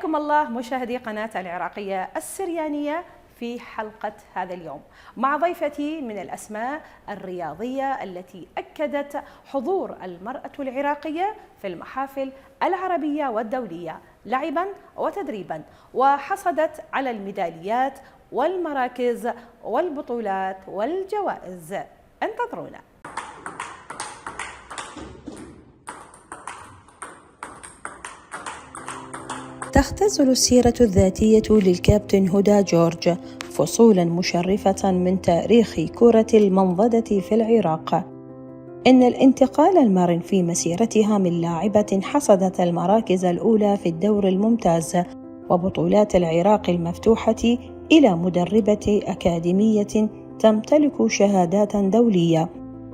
حياكم الله مشاهدي قناة العراقية السريانية في حلقة هذا اليوم مع ضيفتي من الأسماء الرياضية التي أكدت حضور المرأة العراقية في المحافل العربية والدولية لعبا وتدريبا، وحصدت على الميداليات والمراكز والبطولات والجوائز. انتظرونا. تختزل السيرة الذاتية للكابتن هدى جورج فصولا مشرفة من تاريخ كرة المنضدة في العراق. إن الانتقال المرن في مسيرتها من لاعبة حصدت المراكز الأولى في الدور الممتاز وبطولات العراق المفتوحة إلى مدربة أكاديمية تمتلك شهادات دولية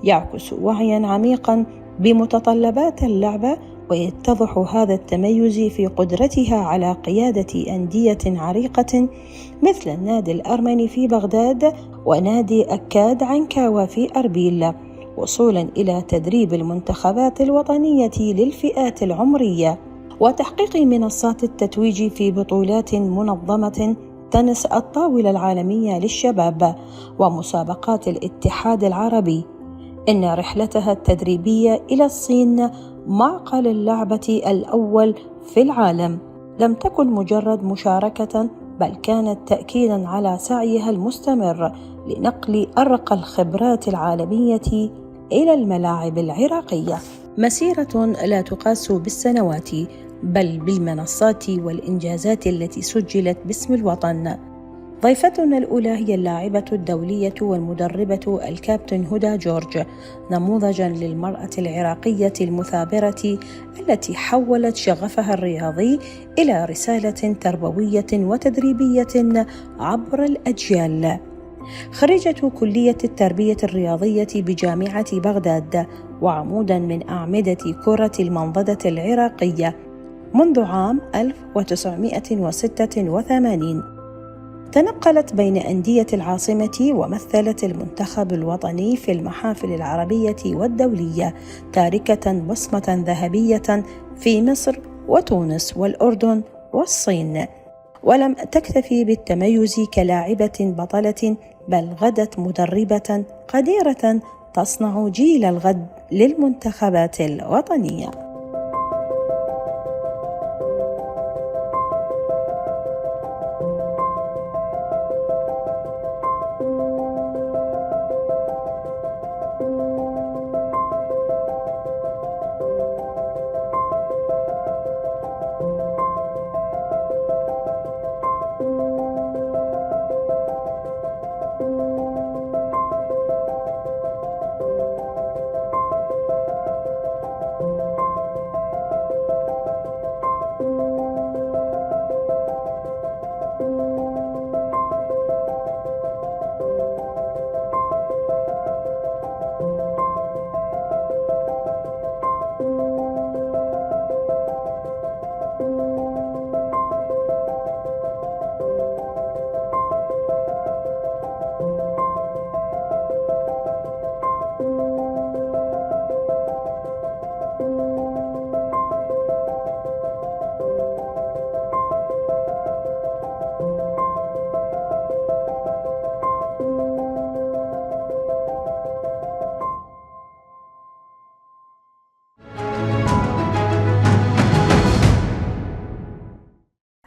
يعكس وعيا عميقا بمتطلبات اللعبة، ويتضح هذا التميز في قدرتها على قيادة أندية عريقة مثل النادي الأرمني في بغداد ونادي أكاد عنكاوى في أربيل، وصولا إلى تدريب المنتخبات الوطنية للفئات العمرية وتحقيق منصات التتويج في بطولات منظمة تنس الطاولة العالمية للشباب ومسابقات الاتحاد العربي. إن رحلتها التدريبية إلى الصين معقل اللعبة الأول في العالم لم تكن مجرد مشاركة، بل كانت تأكيداً على سعيها المستمر لنقل أرقى الخبرات العالمية إلى الملاعب العراقية. مسيرة لا تقاس بالسنوات بل بالمنصات والإنجازات التي سجلت باسم الوطن. ضيفتنا الأولى هي اللاعبة الدولية والمدربة الكابتن هدى جورج، نموذجاً للمرأة العراقية المثابرة التي حولت شغفها الرياضي إلى رسالة تربوية وتدريبية عبر الأجيال. خريجة كلية التربية الرياضية بجامعة بغداد وعموداً من أعمدة كرة المنضدة العراقية منذ عام 1986. تنقلت بين أندية العاصمة ومثلت المنتخب الوطني في المحافل العربية والدولية، تاركة بصمة ذهبية في مصر وتونس والأردن والصين. ولم تكتفي بالتميز كلاعبة بطلة، بل غدت مدربة قديرة تصنع جيل الغد للمنتخبات الوطنية.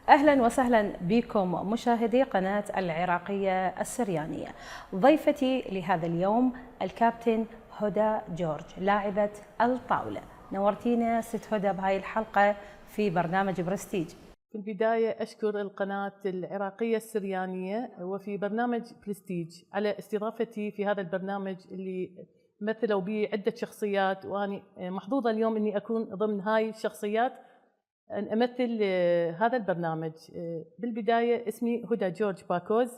أهلا وسهلا بكم مشاهدي قناة العراقية السريانية. ضيفتي لهذا اليوم الكابتن هدى جورج، لاعبة الطاولة. نورتينا ست هدى بهاي الحلقة في برنامج برستيج. في البداية أشكر القناة العراقية السريانية وفي برنامج برستيج على استضافتي في هذا البرنامج اللي مثلوا به عدة شخصيات، وأنا محظوظة اليوم أني أكون ضمن هاي الشخصيات أن أمثل هذا البرنامج. بالبداية اسمي هدى جورج باكوز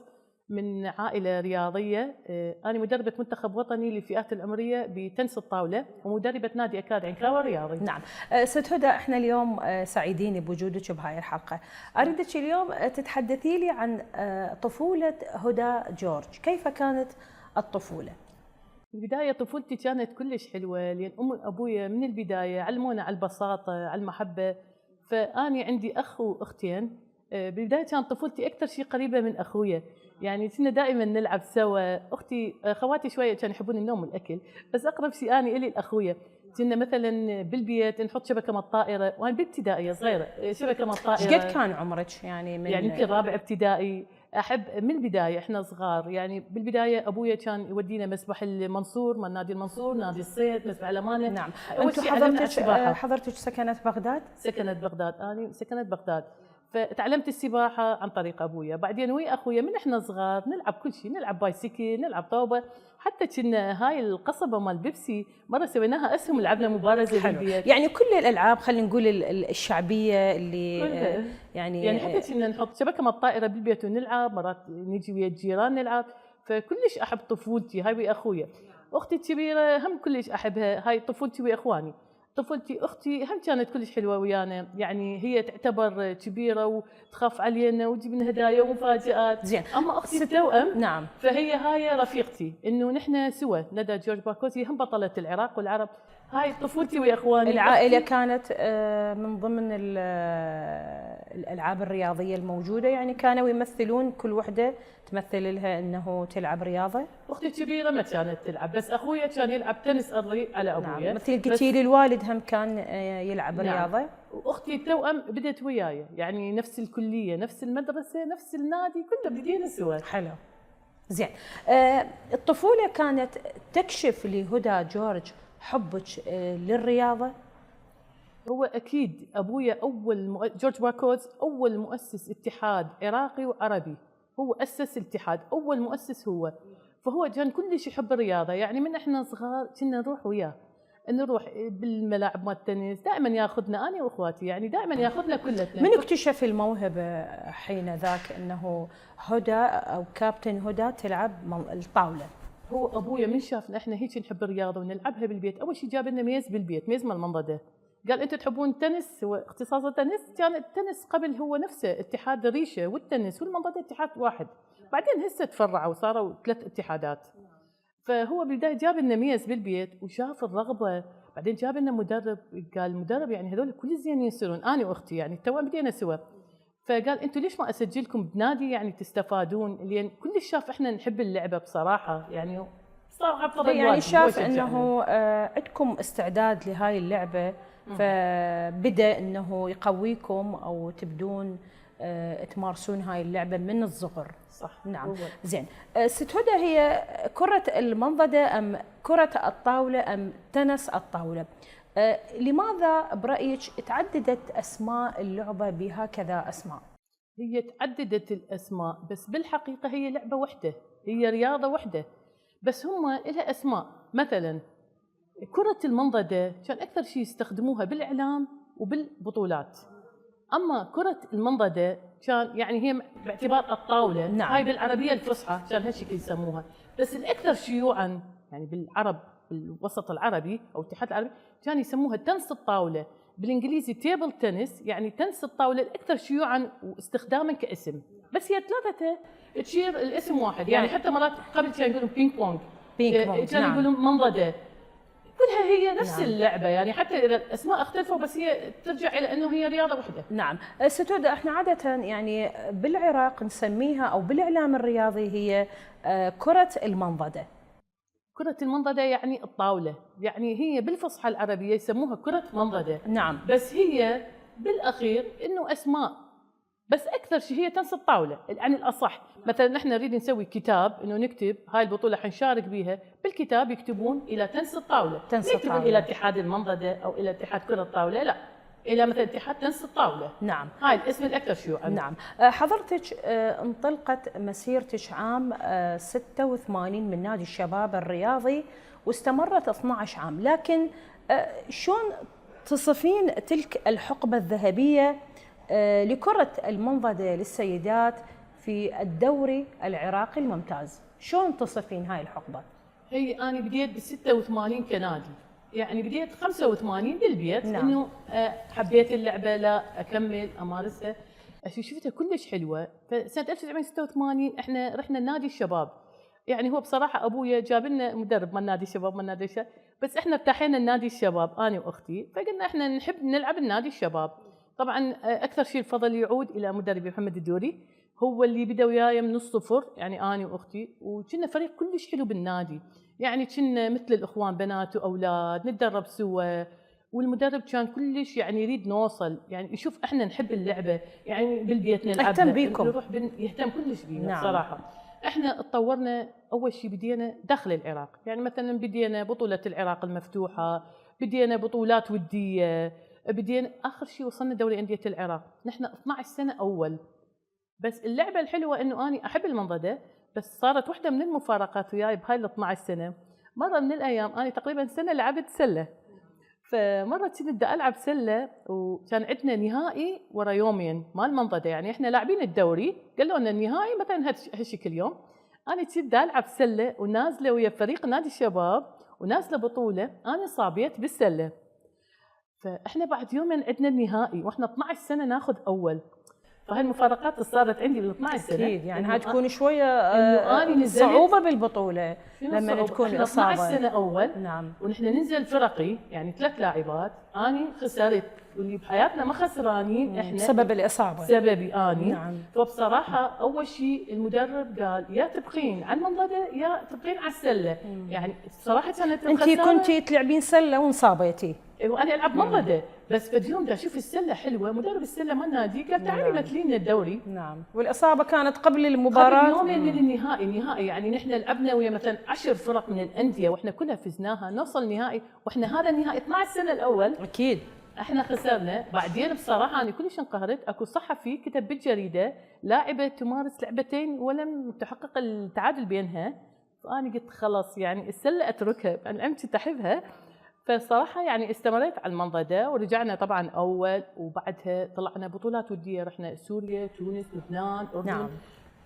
من عائلة رياضية. أنا مدربة منتخب وطني للفئات العمرية بتنس الطاولة ومدربة نادي أكاد عنكاوى الرياضي. نعم ست هدى، احنا اليوم سعيدين بوجودك بهاي الحلقة. أريدك اليوم تتحدثي لي عن طفولة هدى جورج، كيف كانت الطفولة؟ البداية طفولتي كانت كلش حلوة، لأن أمي وأبويا من البداية علمونا على البساطة على المحبة، فاني عندي اخ واختين. بالبدايه كانت طفولتي اكثر شيء قريبه من اخويا، يعني كنا دائما نلعب سوا. اختي خواتي شويه كانوا يحبون النوم والاكل، بس اقرب شيء اني الي الاخويا. كنا مثلا بالبيت نحط شبكه مال الطائره، وانا بالابتدائيه صغيره شبكه مال الطائره. ايش قد كان عمرك يعني يعني يمكن رابع ابتدائي. احب من البدايه احنا صغار، يعني بالبدايه ابويا كان يودينا مسبح المنصور، من نادي المنصور، نادي الصيد، مسبح الامانه. نعم. اول انتم شيء علمنا السباحه. حضرتك سكنت بغداد؟ سكنت بغداد، انا سكنت بغداد. فتعلمت السباحه عن طريق ابويا، بعدين ويا اخويا من احنا صغار نلعب كل شيء، نلعب بايسكل، نلعب طوبه. حتى كنا هاي القصبه مال بيبسي مره سويناها اسهم، لعبنا مبارزه بالبيت. يعني كل الالعاب خلينا نقول الشعبيه اللي يعني حتى كنا نحط شبكه مال الطائره بالبيت ونلعب، مرات نجي ويا الجيران نلعب. فكلش احب طفولتي هاي ويا اخويا. اختي الكبيره هم كلش احبها، هاي طفولتي ويا اخواني. طفولتي اختي هم كانت كلش حلوه ويانا، يعني هي تعتبر كبيره وتخاف علينا وتجيب لنا هدايا ومفاجآت. زين. اما اختي التوأم نعم، فهي هاي رفيقتي، انه نحن سوا. ندى جورج باكوزي هم بطله العراق والعرب. هاي طفولتي ويا اخواني. العائله كانت من ضمن الالعاب الرياضيه الموجوده، يعني كانوا يمثلون كل وحده تمثل لها انه تلعب رياضه. اختي الكبيره ما كانت تلعب، بس اخويا كان يلعب تنس ارضي على ابويا. نعم. مثل قلتي لي الوالد هم كان يلعب رياضه. واختي التوأم بدت وياي، يعني نفس الكليه، نفس المدرسه، نفس النادي، كله بدينا سوا. حلو. زين. الطفوله كانت تكشف لهدى جورج حبك للرياضه؟ هو اكيد ابويا جورج باكوز اول مؤسس اتحاد عراقي وعربي، هو اسس الاتحاد، اول مؤسس هو. فهو كان كلش يحب الرياضه، يعني من احنا صغار كنا نروح وياه، نروح بالملاعب مال التنس، دائما ياخذنا انا واخواتي، يعني دائما ياخذنا كلنا. من اكتشف الموهبه حين ذاك انه هدى او كابتن هدى تلعب الطاوله؟ هو ابويا من شافنا احنا هيك نحب الرياضه ونلعبها بالبيت، اول شيء جاب لنا ميز بالبيت، ميز مال المنضده. قال انتم تحبون التنس؟ هو اختصاص التنس. كان التنس قبل هو نفسه اتحاد الريشه والتنس والمنضده اتحاد واحد، بعدين هسه تفرعوا وصاروا 3 اتحادات. فهو بالبدايه جاب لنا ميز بالبيت وشاف الرغبه، بعدين جاب لنا مدرب. قال المدرب يعني هذول كل زين يصيرون، انا واختي يعني تو بدينا سوا. فقال انتم ليش ما اسجلكم بنادي يعني تستفادون، لان كلش شاف احنا نحب اللعبه بصراحه، يعني صراحه بفضل يعني شاف انه عندكم استعداد لهاي اللعبه، فبدا انه يقويكم او تبدون تمارسون هاي اللعبه من الصغر. صح. نعم. زين. ست هدى، هي كره المنضده ام كره الطاوله ام تنس الطاوله؟ لماذا برايك تعددت اسماء اللعبه بهكذا اسماء؟ هي تعددت الاسماء، بس بالحقيقه هي لعبه واحده، هي رياضه واحده، بس هم لها اسماء. مثلا كره المنضده كان اكثر شيء يستخدموها بالاعلام وبالبطولات، اما كره المنضده كان يعني هي باعتبار الطاوله. نعم. هاي بالعربيه الفصحى كان هالشكل يسموها، بس الاكثر شيوعا يعني بالعرب، بالوسط العربي او الاتحاد العربي، كان يسموها تنس الطاوله، بالانجليزي تيبل تنس، يعني تنس الطاوله الاكثر شيوعا واستخداما كاسم. بس هي ثلاثتها تشير الاسم واحد، يعني حتى مرات قبل كانوا يقولون بينج بونج، كانوا يقولون منضده، كلها هي نفس اللعبه، يعني حتى اذا الاسماء اختلفوا بس هي ترجع الى انه هي رياضه واحده. نعم. ست هدى، احنا عاده يعني بالعراق نسميها او بالاعلام الرياضي هي كره المنضده. كرة المنضدة يعني الطاولة، يعني هي بالفصحى العربية يسموها كرة منضدة. نعم. بس هي بالأخير إنه أسماء، بس أكثر شيء هي تنس الطاولة، يعني الأصح. مثلا نحن نريد نسوي كتاب إنه نكتب هاي البطولة حنشارك بها، بالكتاب يكتبون إلى تنس الطاولة، تنس الطاولة، إلى اتحاد المنضدة أو إلى اتحاد كرة الطاولة، لا، إلى مثلا اتحاد تنس الطاولة. نعم. هاي الاسم الأكثر شيوعاً. نعم. حضرتك انطلقت مسيرتك عام 86 من نادي الشباب الرياضي واستمرت 12 عام، لكن شلون تصفين تلك الحقبة الذهبية لكرة المنضدة للسيدات في الدوري العراقي الممتاز؟ شلون تصفين هاي الحقبة؟ هي أنا بديت ب 86 كنادي، يعني بديت 85 بالبيت. نعم. انه حبيت اللعبه، لا اكمل امارسها، شفتها كلش حلوه. فسنه 1986 احنا رحنا نادي الشباب، يعني هو بصراحه ابويا جاب لنا مدرب من نادي الشباب، من نادي الشباب، بس احنا ارتاحينا النادي الشباب انا واختي، فقلنا احنا نحب نلعب النادي الشباب. طبعا اكثر شيء الفضل يعود الى مدربي محمد الدوري، هو اللي بدا وياي من الصفر، يعني اني واختي، وكنا فريق كلش حلو بالنادي، يعني كنا مثل الاخوان بنات واولاد نتدرب سوا، والمدرب كان كلش يعني يريد نوصل، يعني يشوف احنا نحب اللعبه، يعني بالبيت نلعبها، يهتم بيكم، نروح يهتم كلش بينا. نعم. بصراحه احنا تطورنا، اول شيء بدينا داخل العراق، يعني مثلا بدينا بطوله العراق المفتوحه، بدينا بطولات وديه، بدينا اخر شيء وصلنا دوري انديه العراق، نحن 12 سنه اول. بس اللعبه الحلوه انه اني احب المنضده، بس صارت واحده من المفارقات وياي بهاي ال 12 سنه، مره من الايام اني تقريبا سنه لعبت سله، فمره كنت بدي العب سله وكان عندنا نهائي ورا يومين مال منضده، يعني احنا لاعبين الدوري قالوا لنا النهائي مثلا هالشكل يوم، انا كنت بدي العب سله ونازله ويا فريق نادي الشباب ونازله بطوله، انا صابيت بالسله، فاحنا بعد يومين عندنا النهائي واحنا 12 سنه ناخذ اول. فهاي المفارقات اللي صارت عندي بال 12 سنه اكيد، يعني هاي تكون شويه نزلت صعوبه بالبطوله لما تكون اصابه. 12 سنه اول، نعم. ونحن ننزل فرقي يعني 3 لاعبات، اني خسرت، واللي بحياتنا ما خسرانين احنا بسبب الاصابه، سببي اني. نعم. فبصراحه اول شيء المدرب قال يا تبقين على المنضده يا تبقين على السله، يعني صراحه كانت انت كنتي تلعبين سله وانصابيتي. وانا العب منضده، بس في اليوم دا اشوف السله حلوه، مدرب السله مال النادي قال تعالي مثلينا الدوري. نعم. والاصابه كانت قبل المباراه، قبل يومين من النهائي، يعني نحن لعبنا ويا مثلا 10 فرق من الانديه واحنا كلها فزناها، نوصل نهائي واحنا هذا النهائي 12 سنه الاول اكيد احنا خسرنا. بعدين بصراحه انا كلش انقهرت، اكو صحفي كتب بالجريده لاعبه تمارس لعبتين ولم تحقق التعادل بينها، فانا قلت خلاص يعني السله اتركها، انا كنت احبها. فصراحة يعني استمريت على المنضدة ورجعنا طبعا أول، وبعدها طلعنا بطولات ودية، رحنا سوريا، تونس، لبنان، أردن. نعم.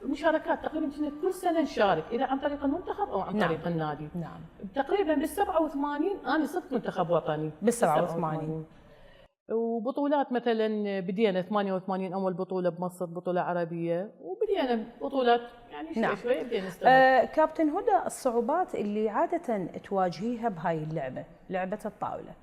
مشاركات تقريبا كنا كل سنة نشارك، إذا عن طريق المنتخب أو عن طريق النادي. نعم. تقريبا بال 87 أنا صرت منتخب وطني. بال 87. وبطولات مثلا بدينا 88 أول بطولة بمصر، بطولة عربية، وبدينا بطولات يعني شوي شوي بدينا نستمر. كابتن هدى، الصعوبات اللي عادة تواجهيها بهاي اللعبة، لعبة الطاولة؟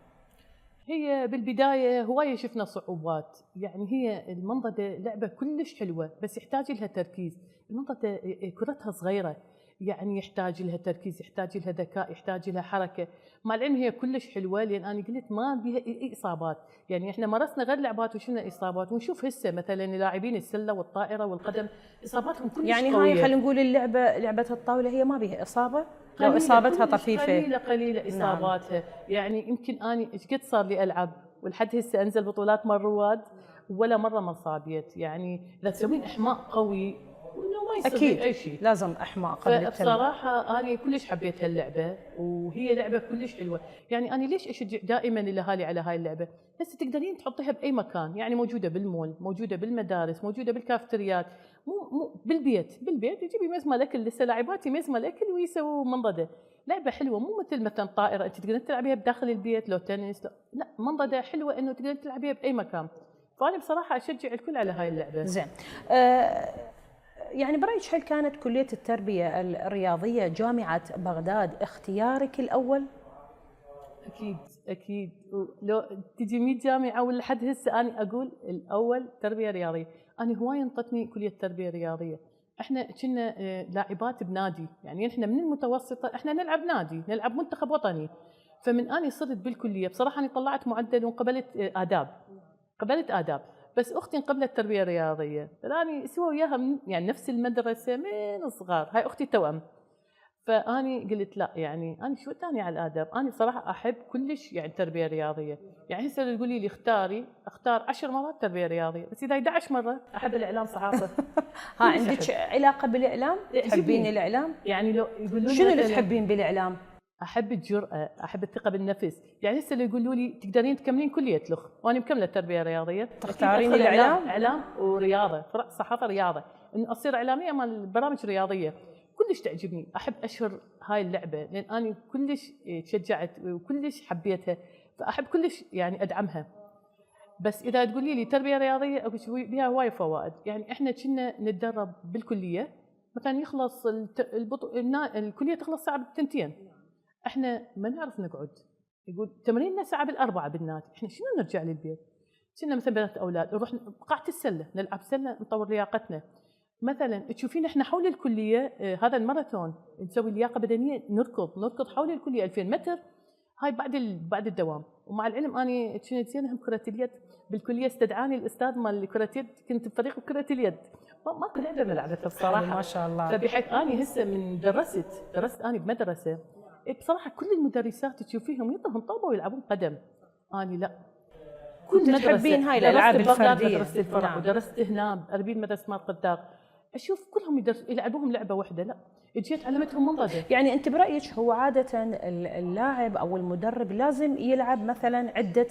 هي بالبداية هواية شفنا صعوبات، يعني هي المنضدة لعبة كلش حلوة بس يحتاج لها تركيز، المنضدة كرتها صغيرة، يعني يحتاج لها تركيز، يحتاج لها ذكاء، يحتاج لها حركة، مع العلم هي كلش حلوة، لأن أنا قلت ما بيها أي إصابات، يعني إحنا مارسنا غير لعبات وشفنا إصابات، ونشوف هسه مثلا لاعبين السلة والطائرة والقدم إصاباتهم كلش يعني قوية. هاي خلينا نقول لعبة الطاولة هي ما بيها إصابة، لو إصابتها طفيفة قليلة إصاباتها. نعم. يعني يمكن أنا إيش قد صار لي ألعب ولحد هسه أنزل بطولات مال رواد ولا مرة ما صابيت، يعني إذا تسوين إحماء قوي وإنه ما يصير أكيد أي شيء. لازم إحماء قبل التمرين. بصراحة أنا كلش حبيت هاللعبة وهي لعبة كلش حلوة، يعني أنا ليش أشجع دائما الأهالي على هاي اللعبة؟ هسه تقدرين تحطيها بأي مكان، يعني موجودة بالمول، موجودة بالمدارس، موجودة بالكافتريات، مو بالبيت تجيبي مزمة الأكل، لسه لاعباتي مزمة الأكل ويسووا منضدة، لعبة حلوة مو مثلا طائرة أنت تقدرين تلعبيها بداخل البيت، لو تنس لا منضدة حلوة إنه تقدرين تلعبيها بأي مكان، فأنا بصراحة أشجع الكل على هاي اللعبة. زين. يعني برأيك هل كانت كلية التربية الرياضية جامعة بغداد اختيارك الأول؟ أكيد، لو تجي 100 جامعة ولا حد هسه أنا أقول الأول تربية رياضية، أنا هواية انطتني كلية تربية رياضية، إحنا كنا لاعبات بنادي، يعني إحنا من المتوسطة إحنا نلعب نادي، نلعب منتخب وطني، فمن أنا صرت بالكلية بصراحة أنا طلعت معدل وقبلت آداب، بس أختي انقبلت تربية رياضية، فأني سوى وياها يعني نفس المدرسة من صغار، هاي أختي توأم، فأني قلت لا يعني أنا شو ثاني على الآداب، أنا بصراحة أحب كلش يعني تربية رياضية، يعني هسه لو تقولي لي أختار 10 مرات تربية رياضية، بس إذا 11 مرة أحب الإعلام صحافة. عندك علاقة بالإعلام؟ تحبين الإعلام؟ يعني لو يقولون شنو اللي تحبين بالإعلام؟ أحب الجرأة، أحب الثقة بالنفس، يعني هسه اللي يقولوا لي تقدرين تكملين كلية لغ وأنا مكملة تربية رياضية، تختارين الإعلام؟ إعلام ورياضة، صحافة رياضة، إنه أصير إعلامية مال برامج رياضية، كلش تعجبني، أحب أشهر هاي اللعبة لأن أنا كلش تشجعت وكلش حبيتها، فأحب كلش يعني أدعمها. بس إذا تقولي لي تربية رياضية بها هواي فوائد، يعني إحنا كنا نتدرب بالكلية مثلا يخلص الكلية تخلص ساعة بالتنتين، احنا ما نعرف نقعد، يقول تمريننا ساعه بالاربعه بالنادي، احنا شنو نرجع للبيت؟ كنا مثلا بنات اولاد نروح قاعه السله نلعب سله نطور لياقتنا. مثلا تشوفين احنا حول الكليه هذا الماراثون نسوي لياقه بدنيه، نركض حول الكليه 2000 متر، هاي بعد الدوام. ومع العلم اني كنت زينه كره اليد بالكليه، استدعاني الاستاذ مال كره اليد، كنت بفريق كره اليد، ماكو لعبه ما لعبتها بصراحه ما شاء الله. فبحيث اني هسه من درست اني بمدرسه بصراحه كل المدرسات تشوفيهم يطلعون طوبه ويلعبون قدم، اني لا كنت تحبين هاي الالعاب الفرديه. درست الفرع ودرست هنا بأربيل مدرسه مال قداق، اشوف كلهم يلعبوهم لعبه واحده، لا جيت علمتهم منضده. يعني انت برايك هو عاده اللاعب او المدرب لازم يلعب مثلا عده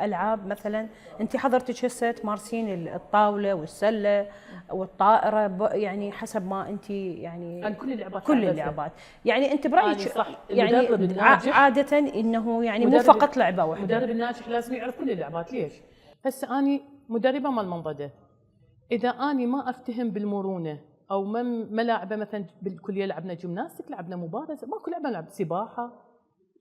العاب؟ مثلا انت حضرتك هسه تمارسين الطاوله والسله والطائره، يعني حسب ما انت يعني كل اللعبات. يعني انت برايك يعني عاده انه يعني مو فقط لعبه واحده. المدرب الناجح لازم يعرف كل اللعبات. ليش؟ هسه اني مدربه مال منضده، اذا اني ما افتهم بالمرونه او ما لاعبه، مثلا بالكليه لعبنا جمناستيك، لعبنا مبارزه، ماكو لعبه نلعب سباحه،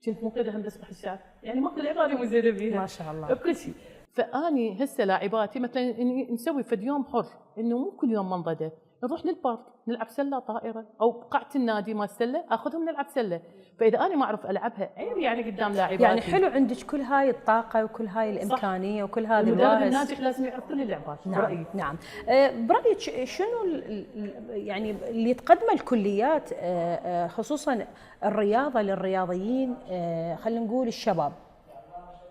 كنت منقذه هندسه بحر الشعب، يعني ماكو لعبه انا مو زينه بيها ما شاء الله بكل شيء. فاني هسه لاعباتي مثلا نسوي فد يوم حر، انه مو كل يوم منضده، نروح للبارك نلعب سله طائره، او قاعه النادي مال السله اخذهم نلعب سله. فاذا انا ما اعرف العبها عيب يعني قدام لاعباتي. يعني حلو عندك كل هاي الطاقه وكل هاي الامكانيه وكل هذا المدرب الناجح لازم يعرف كل اللعبات. نعم برايي نعم. برايك شنو يعني اللي تقدمه الكليات خصوصا الرياضه للرياضيين، خلينا نقول الشباب؟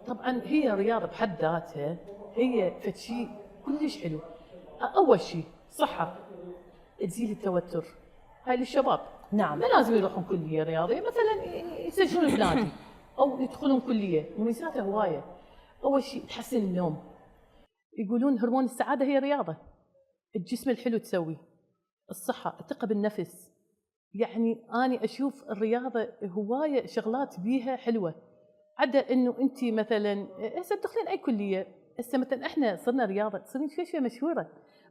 طبعا هي رياضه بحد ذاتها، هي فد شيء كلش حلو. اول شيء صحه، تزيل التوتر، هاي للشباب. نعم. ما لازم يروحون كليه رياضيه، مثلا يسجلون بنادي او يدخلون كليه، مميزاتها هوايه. اول شيء تحسن النوم، يقولون هرمون السعاده هي رياضه، الجسم الحلو تسوي، الصحه، الثقه بالنفس. يعني اني اشوف الرياضه هوايه شغلات بيها حلوه، عدا انه انت مثلا هسه تدخلين اي كليه، هسه مثلا احنا صرنا رياضه تصيرين شوي مشهوره،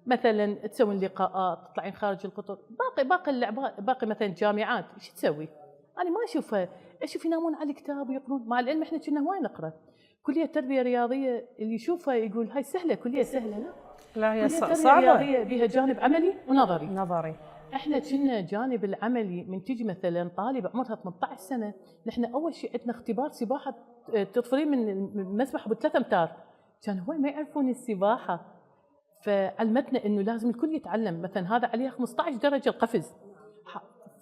مثلا تسوين لقاءات، تطلعين خارج القطر، باقي اللعبات، باقي مثلا جامعات ايش تسوي؟ انا ما اشوفها، اشوف ينامون على الكتاب ويقرون، مع العلم احنا كنا هواي نقرا. كليه تربيه رياضيه اللي يشوفها يقول هاي سهله، كليه سهله، لا هي صعبه. رياضيه بها جانب عملي ونظري. نظري. احنا كنا جانب العملي من تجي مثلا طالبه عمرها 18 سنه، نحن اول شيء عندنا اختبار سباحه، تطفرين من المسبح ب3 امتار، كان هو ما يعرفون السباحه، فعلمتنا انه لازم الكل يتعلم. مثلا هذا عليها 15 درجه القفز،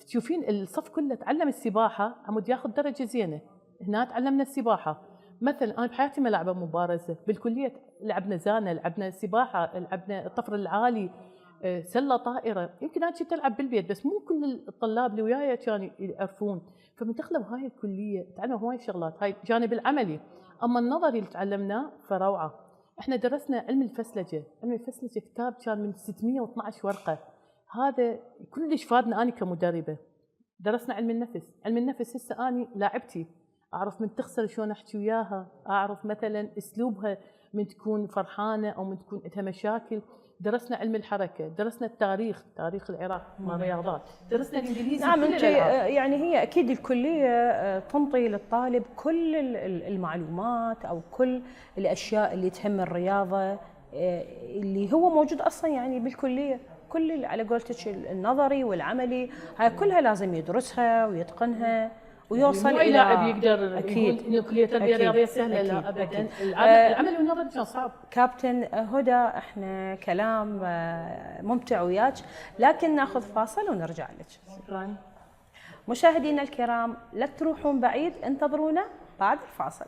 تشوفين الصف كله تعلم السباحه عمود ياخذ درجه زينه. هنا تعلمنا السباحه. مثلا انا بحياتي ما لعبه مبارزه، بالكليه لعبنا زانه، لعبنا سباحه، لعبنا الطفر العالي، سله طائره. يمكن انا كنت العب بالبيت بس مو كل الطلاب اللي وياي كانوا يعرفون، فمن دخلوا هاي الكليه تعلموا هواي شغلات، هاي جانب العملي. اما النظري اللي تعلمناه فروعه. احنا درسنا علم الفسلجه، كتاب كان من 612 ورقه، هذا كلش فادنا انا كمدربه. درسنا علم النفس هسه اني لاعبتي اعرف من تخسر شلون احكي وياها، اعرف مثلا اسلوبها من تكون فرحانه او من تكون عندها مشاكل. درسنا علم الحركه، درسنا تاريخ العراق مال الرياضات، درسنا الانجليزي. نعم انت يعني هي اكيد الكليه تنطي للطالب كل المعلومات او كل الاشياء اللي تهم الرياضه، اللي هو موجود اصلا يعني بالكليه، كل على قولتك النظري والعملي هاي كلها لازم يدرسها ويتقنها ويوصل الى لاعب يقدر اكيد يقول انه كليه تربيه رياضيه سهله. لا ابدا، العمل والنظر كان صعب. كابتن هدى، احنا كلام ممتع وياك، لكن ناخذ فاصل ونرجع لك. شكرا. مشاهدينا الكرام لا تروحون بعيد، انتظرونا بعد الفاصل.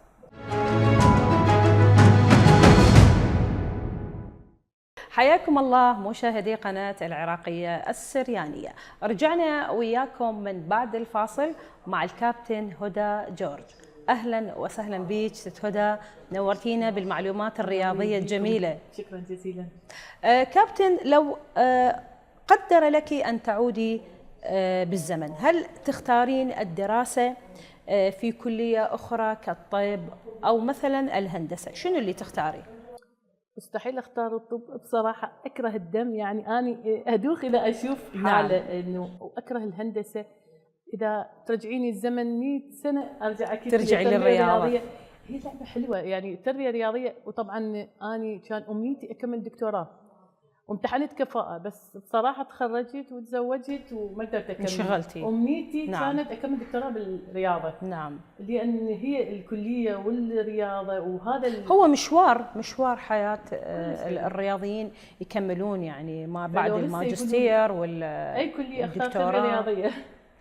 حياكم الله مشاهدي قناة العراقية السريانية. رجعنا وياكم من بعد الفاصل مع الكابتن هدى جورج. أهلا وسهلا بك ست هدى، نورتينا بالمعلومات الرياضية الجميلة. شكرا جزيلا. كابتن، لو قدر لك أن تعودي بالزمن، هل تختارين الدراسة في كلية أخرى كالطب أو مثلا الهندسة؟ شنو اللي تختاري؟ مستحيل اختار الطب بصراحه، اكره الدم، يعني اني ادوخ اذا اشوف حاله انه اكره الهندسه. اذا ترجعيني الزمن 100 سنه ارجع اكيد ترجعي للرياضه. هي لعبه حلوه يعني التربيه الرياضيه. وطبعا اني كان امنيتي اكمل دكتوراه وامتحنت كفاءه، بس بصراحه تخرجت وتزوجت وما قدرت اكمل. انشغلتي. امنيتي نعم. كانت اكمل دكتوراه بالرياضه، نعم. لان هي الكليه والرياضه وهذا هو مشوار حياة شيء. الرياضيين يكملون يعني ما بعد فلو هسه الماجستير اي كليه اختار تربيه والدكتوراه. رياضيه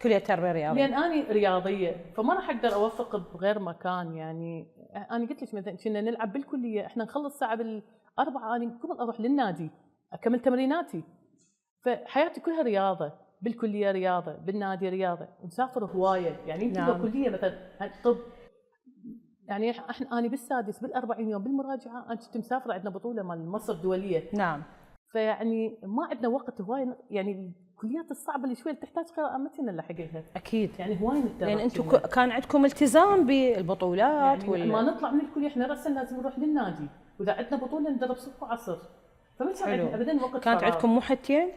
كلية تربية رياضية. لان اني رياضيه فما راح اقدر اوفق بغير مكان. يعني انا قلت لك مثلا كنا نلعب بالكليه، احنا نخلص الساعه بالأربعة انا قبل اروح للنادي اكمل تمريناتي. فحياتي كلها رياضه، بالكليه رياضه، بالنادي رياضه، ونسافر هوايه. يعني يمكن لو نعم. كليه مثلا طب، يعني احنا انا بالسادس بال40 يوم بالمراجعه انا كنت مسافره، عندنا بطوله مال مصر دوليه. نعم. فيعني ما عندنا وقت هوايه، يعني الكليات الصعبه اللي شويه تحتاج قراءه ما كنا نلحقها. أكيد. يعني هواي نتدرب، لأن أنتم كان عندكم التزام بالبطولات يعني ما نطلع من الكليه احنا راسا لازم نروح للنادي، واذا عندنا بطوله ندرب صبح وعصر، فما كان حلو. عندنا ابدا وقت كانت فراغ. عندكم محتين؟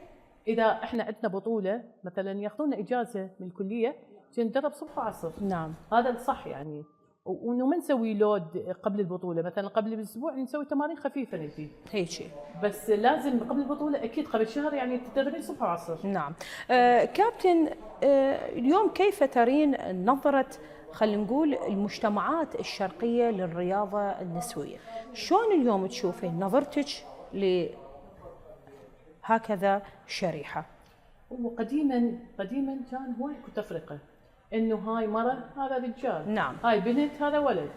اذا احنا عندنا بطوله مثلا ياخذونا اجازه من الكليه عشان ندرب صبح وعصر. نعم. هذا الصح يعني. وانه ما نسوي لود قبل البطوله، مثلا قبل باسبوع نسوي تمارين خفيفه نجي هيك. بس لازم قبل البطوله اكيد قبل شهر يعني تدربين صبح وعصر. نعم. كابتن، اليوم كيف ترين نظرة، خلينا نقول، المجتمعات الشرقية للرياضة النسوية؟ شلون اليوم تشوفين نظرتك لهكذا شريحة؟ وقديما كان هواي تفرقه، انه هاي مرة هذا رجال، نعم. هاي بنت هذا ولد.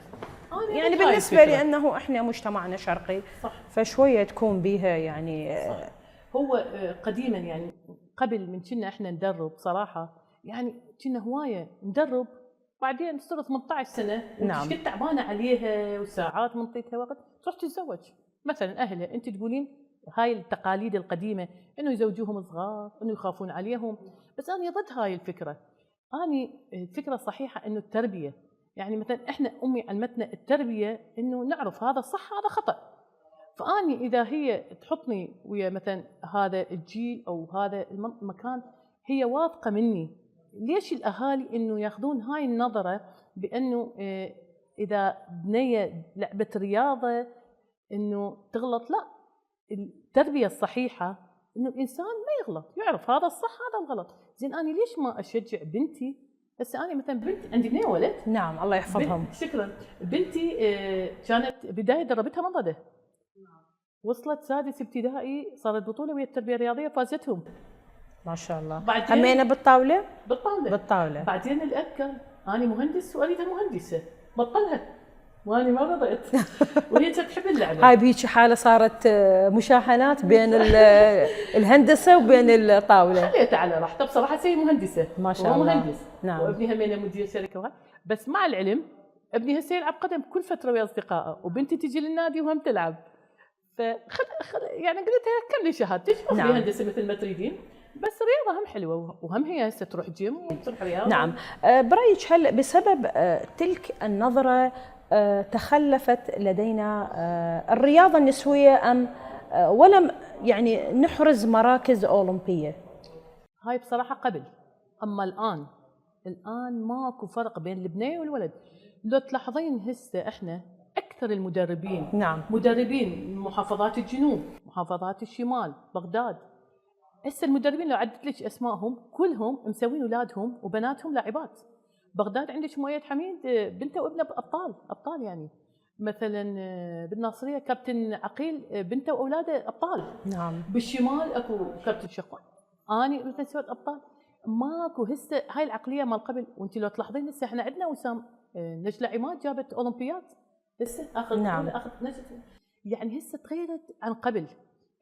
يعني بالنسبة لأنه إحنا مجتمعنا شرقي، صح. فشوية تكون بيها يعني صح. هو قديما يعني قبل من كنا احنا ندرب صراحة، يعني كنا هواية ندرب، بعدين تصير 18 سنة نعم. وتشكل تعبانة عليها وساعات منطيتها وقت تروح تتزوج. مثلا أهلها أنت تقولين هاي التقاليد القديمة إنه يزوجوهم صغار، إنه يخافون عليهم، بس أنا ضد هاي الفكرة. أنا الفكرة الصحيحة إنه التربية، يعني مثلا إحنا أمي علمتنا التربية إنه نعرف هذا صح هذا خطأ. فأني إذا هي تحطني ويا مثلا هذا الجيل أو هذا المكان هي واثقة مني، ليش الأهالي إنه ياخذون هاي النظرة بأنه إذا بنية لعبة رياضة إنه تغلط؟ لا، التربية الصحيحة إنه الإنسان ما يغلط، يعرف هذا الصح هذا الغلط. زين أنا ليش ما أشجع بنتي؟ هسه أنا مثلا بنت عندي 2 ولد. نعم الله يحفظهم. شكرا. بنتي كانت بداية دربتها منضدة، وصلت سادس ابتدائي صارت بطولة ويا التربية الرياضية فازتهم ما شاء الله. بعدين همينا بالطاولة؟ بالطاولة. بعدين الأب كان أنا مهندس وأريدها مهندسة، بطلها وأنا ما رضيت وهي تحب اللعبة. هاي بهيك حالة صارت مشاحنات بين الهندسة وبين الطاولة. خليتها على راحتها بصراحة، هي مهندسة ما شاء الله. مهندس. نعم. وابني همينة مدير شركة بس مع العلم ابني هسه يلعب قدم كل فترة ويا أصدقائه، وبنتي تجي للنادي وهم تلعب. يعني قلت لها كملي شهادتك نعم. هندسة مثل ما تريدين، بس الرياضة هم حلوة وهم هي هسه تروح جيم وتروح رياضة. نعم. برأيك هل بسبب تلك النظرة تخلفت لدينا الرياضة النسوية أم ولم يعني نحرز مراكز أولمبية؟ هاي بصراحة قبل، أما الآن ماكو فرق بين البنية والولد. لو تلاحظين هسه احنا أكثر المدربين، نعم، مدربين محافظات الجنوب، محافظات الشمال، بغداد. هسه المدربين لو عدت لك اسمائهم كلهم مسوين اولادهم وبناتهم لاعبات. بغداد عندك مؤيد حميد بنته وابنه ابطال يعني. مثلا بالناصريه كابتن عقيل بنته واولاده ابطال. نعم. بالشمال اكو كابتن شقوان، اني مثلا سويت ابطال. ماكو هسه هاي العقليه مال قبل. وانت لو تلاحظين هسه احنا عندنا وسام نجله عماد جابت اولمبياد هسه اخر. نعم. اخر يعني هسه تغيرت عن قبل.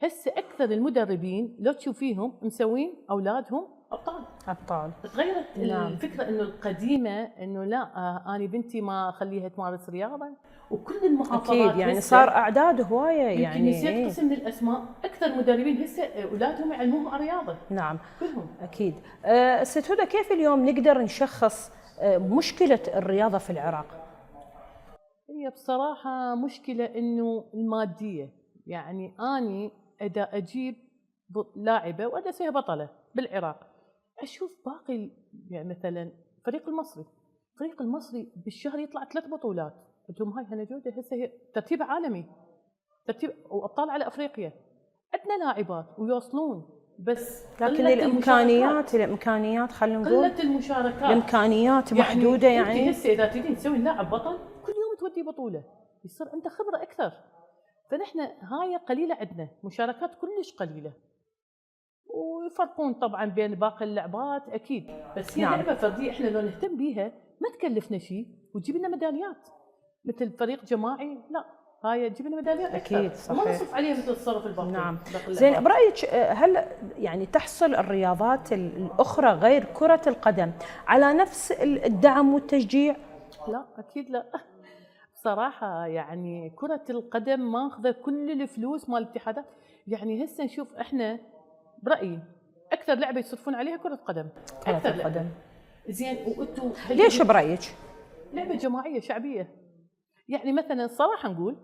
هسه اكثر المدربين لو تشوفيهم مسوين اولادهم ابطال. تغيرت. نعم. الفكره انه القديمه انه لا انا بنتي ما اخليها تمارس رياضه. وكل المحافظات اكيد يعني صار اعداد هوايه يعني. نسيت قسم من الاسماء، اكثر مدربين هسه اولادهم يعلموهم على الرياضه. نعم كلهم. اكيد. ست هدى، كيف اليوم نقدر نشخص مشكله الرياضه في العراق؟ هي بصراحه مشكله انه الماديه. يعني اني اذا اجيب لاعبه وادى اسويها بطله بالعراق، اشوف باقي يعني مثلا الفريق المصري بالشهر يطلع 3 بطولات، قلت لهم هاي هنا جوده هسه هي ترتيب عالمي، ترتيب وابطال على افريقيا، عندنا لاعبات ويوصلون، بس لكن قلة المشاركات. الامكانيات خلينا نقول قله المشاركات، الامكانيات محدوده انت يعني. هسه اذا تريدين تسوي لاعب بطل كل يوم تودي بطوله، يصير عنده خبره اكثر. فنحن هاي قليله عندنا، مشاركات كلش قليله. ويفرقون طبعا بين باقي اللعبات اكيد، بس هي نعم. لعبه فرديه احنا لو نهتم بيها ما تكلفنا شيء وتجيب لنا ميداليات. مثل فريق جماعي لا، هاي تجيب لنا ميداليات اكيد اكثر، صحيح. وما نصرف عليها مثل الصرف الباقي. نعم. باقي زين، اللعبات. برايك هل يعني تحصل الرياضات الاخرى غير كره القدم على نفس الدعم والتشجيع؟ لا اكيد لا. بصراحه يعني كره القدم ماخذه كل الفلوس مال الاتحادات. يعني هسه نشوف احنا برايي اكثر لعبه يصرفون عليها كره قدم. كره اكثر القدم. لعبة. زين وانتم ليش برايك؟ لعبه جماعيه شعبيه. يعني مثلا صراحه نقول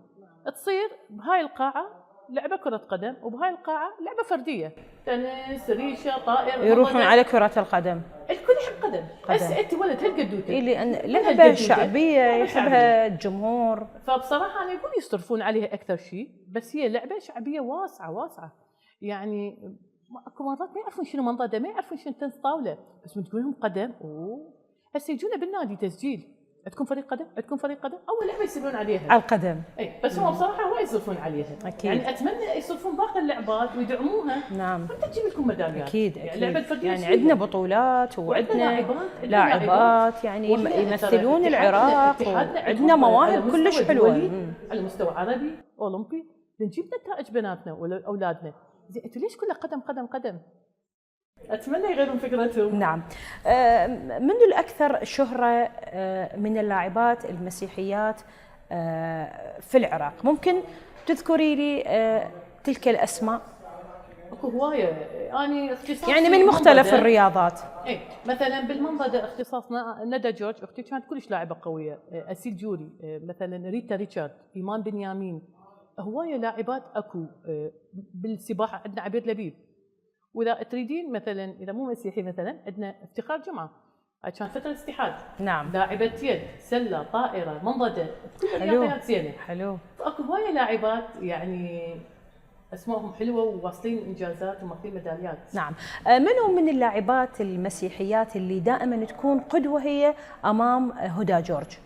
تصير بهاي القاعه لعبه كره قدم وبهاي القاعه لعبه فرديه، تنس، ريشه، طائر، يروحون على كره القدم. الكل يحب قدم. هسه انت ولد هالقدوته لان لعبه شعبيه يحبها الجمهور. فبصراحه انا اقول يصرفون عليها اكثر شيء، بس هي لعبه شعبيه واسعه واسعه. يعني اكو مرات ما يعرفون شنو منضده، ما يعرفون شنو تنس طاوله، بس من تقول لهم قدم هسه يجونا بالنادي تسجيل، عندكم فريق قدم، عندكم فريق قدم، اول لعبه يصيرون عليها على القدم. اي بس هم بصراحه هو يصرفون عليها. أكيد. يعني اتمنى يصرفون باقي اللعبات ويدعموها. نعم. حتى تجيب لكم ميداليات. اكيد يعني اكيد. اللعبه الفرديه يعني عندنا بطولات وعندنا لاعبات يعني يمثلون العراق، وعندنا مواهب كلش حلوه على مستوى عربي اولمبي، بنجيب نتائج بناتنا واولادنا. زين انتوا ليش كله قدم قدم قدم؟ اتمنى يغيرون فكرتهم. نعم. منذ الاكثر شهره من اللاعبات المسيحيات في العراق، ممكن تذكري لي تلك الاسماء؟ اكو هوايه. اني اختصاصي يعني من مختلف الرياضات. اي مثلا بالمنضده اختصاصنا ندى جورج اختي كانت كلش لاعبه قويه، اسيل جوري، مثلا ريتا ريتشارد، ايمان بنيامين، هوايه لاعبات اكو. بالسباحه عندنا عبير لبيب. واذا تريدين مثلا اذا مو مسيحي مثلا عندنا افتخار جمعه، هاي كانت فتره استحاد. نعم. لاعبه يد، سله، طائره، منضده، كل الرياضيات زينه. حلو. فاكو هوايه لاعبات يعني اسمائهم حلوه وواصلين انجازات وماخذين ميداليات. نعم. منو من اللاعبات المسيحيات اللي دائما تكون قدوه هي امام هدى جورج؟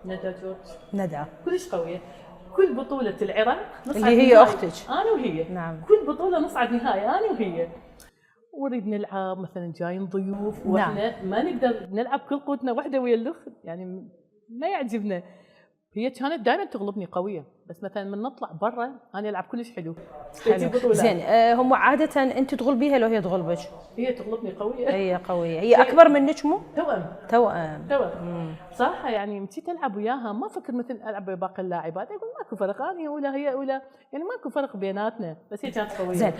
ندى جورج. ندى كلش قويه. كل بطوله العراق نصعد اللي هي نهاية. اختك. انا وهي. نعم. كل بطوله نصعد نهايه انا وهي. ونريد نلعب مثلا جايين ضيوف واحنا نعم. ما نقدر نلعب كل قوتنا وحده ويا الاخت، يعني ما يعجبنا. هي كانت دائما تغلبني قويه، بس مثلا من نطلع برا انا العب كلش حلو. زين، هم عاده انت تغلبيها لو هي تغلبك؟ هي تغلبني قويه. هي قويه. هي اكبر منك مو؟ توأم. صراحه يعني مشيت العب وياها ما فكر مثل العب ويا باقي اللاعبات، اقول ماكو فرق، انا ولا هي ولا يعني ماكو فرق بيناتنا، بس هي كانت قويه. زين،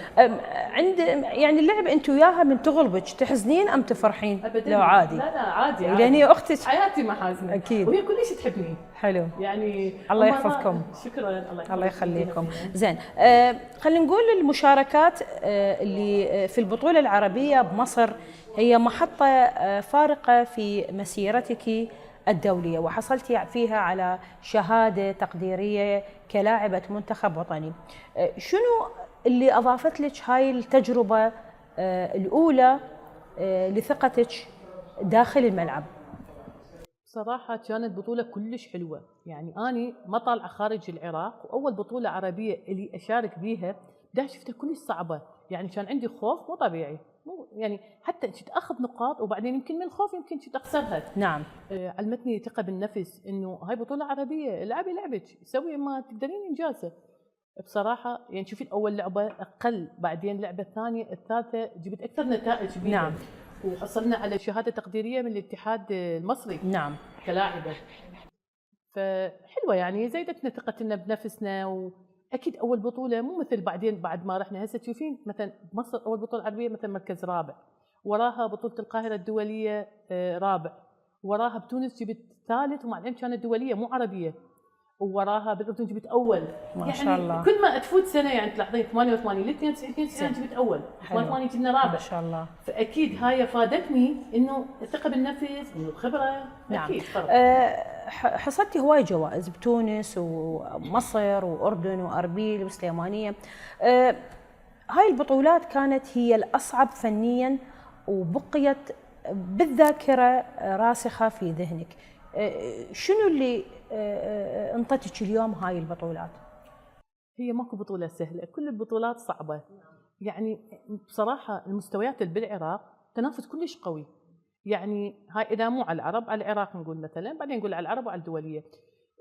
عند يعني اللعب انت وياها من تغلبك تحزنين ام تفرحين؟ أبداً. لو عادي. لا عادي. لان هي اختك. حياتي محازنه. اكيد. وهي كلش تحبني. حلو. يعني الله يحفظكم. شكرا. الله يخليكم. زين، خلينا نقول المشاركات اللي في البطوله العربيه بمصر هي محطه فارقه في مسيرتك الدوليه، وحصلتي فيها على شهاده تقديريه كلاعبه منتخب وطني. شنو اللي اضافت لك هاي التجربه الاولى لثقتك داخل الملعب؟ صراحة كانت بطولة كلش حلوة. يعني أنا ما طالعة خارج العراق، وأول بطولة عربية اللي أشارك بيها ده شفتها كلش صعبة. يعني كان عندي خوف مو طبيعي، مو يعني حتى كنت أخذ نقاط وبعدين يمكن من الخوف يمكن كنت أخسرها. نعم. علمتني ثقة بالنفس إنه هاي بطولة عربية، العبي لعبك، سوي ما تقدرين إنجازه. بصراحة يعني شوفي أول لعبة أقل، بعدين لعبة الثانية الثالثة جبت أكثر نتائج بيها. نعم. وحصلنا على شهادة تقديرية من الاتحاد المصري. نعم. كلاعبة. فحلوة يعني زيدتنا ثقتنا بنفسنا. وأكيد أول بطولة مو مثل بعدين بعد ما رحنا هسه تشوفين مثلا بمصر أول بطولة عربية مثلا مركز رابع، وراها بطولة القاهرة الدولية رابع، وراها بتونس جبت ثالث، ومع العلم كانت دولية مو عربية. ووراها بالاردن جبت اول. ما يعني شاء الله. كل ما تفوت سنه يعني تلاحظين 88 ل 92 جبت اول، 88 كنا رابع. ما شاء الله. فاكيد هاي فادتني انه الثقه بالنفس، انه الخبره. نعم. اكيد فرق. حصلتي هواي جوائز بتونس ومصر واردن واربيل وسليمانيه. هاي البطولات كانت هي الاصعب فنيا وبقيت بالذاكره راسخه في ذهنك. شنو اللي انطتك اليوم هاي البطولات؟ هي ماكو بطوله سهله، كل البطولات صعبه. يعني بصراحه المستويات اللي بالعراق تنافس كلش قوي. يعني هاي اذا مو على العرب، على العراق نقول مثلا، بعدين نقول على العرب وعلى الدوليه،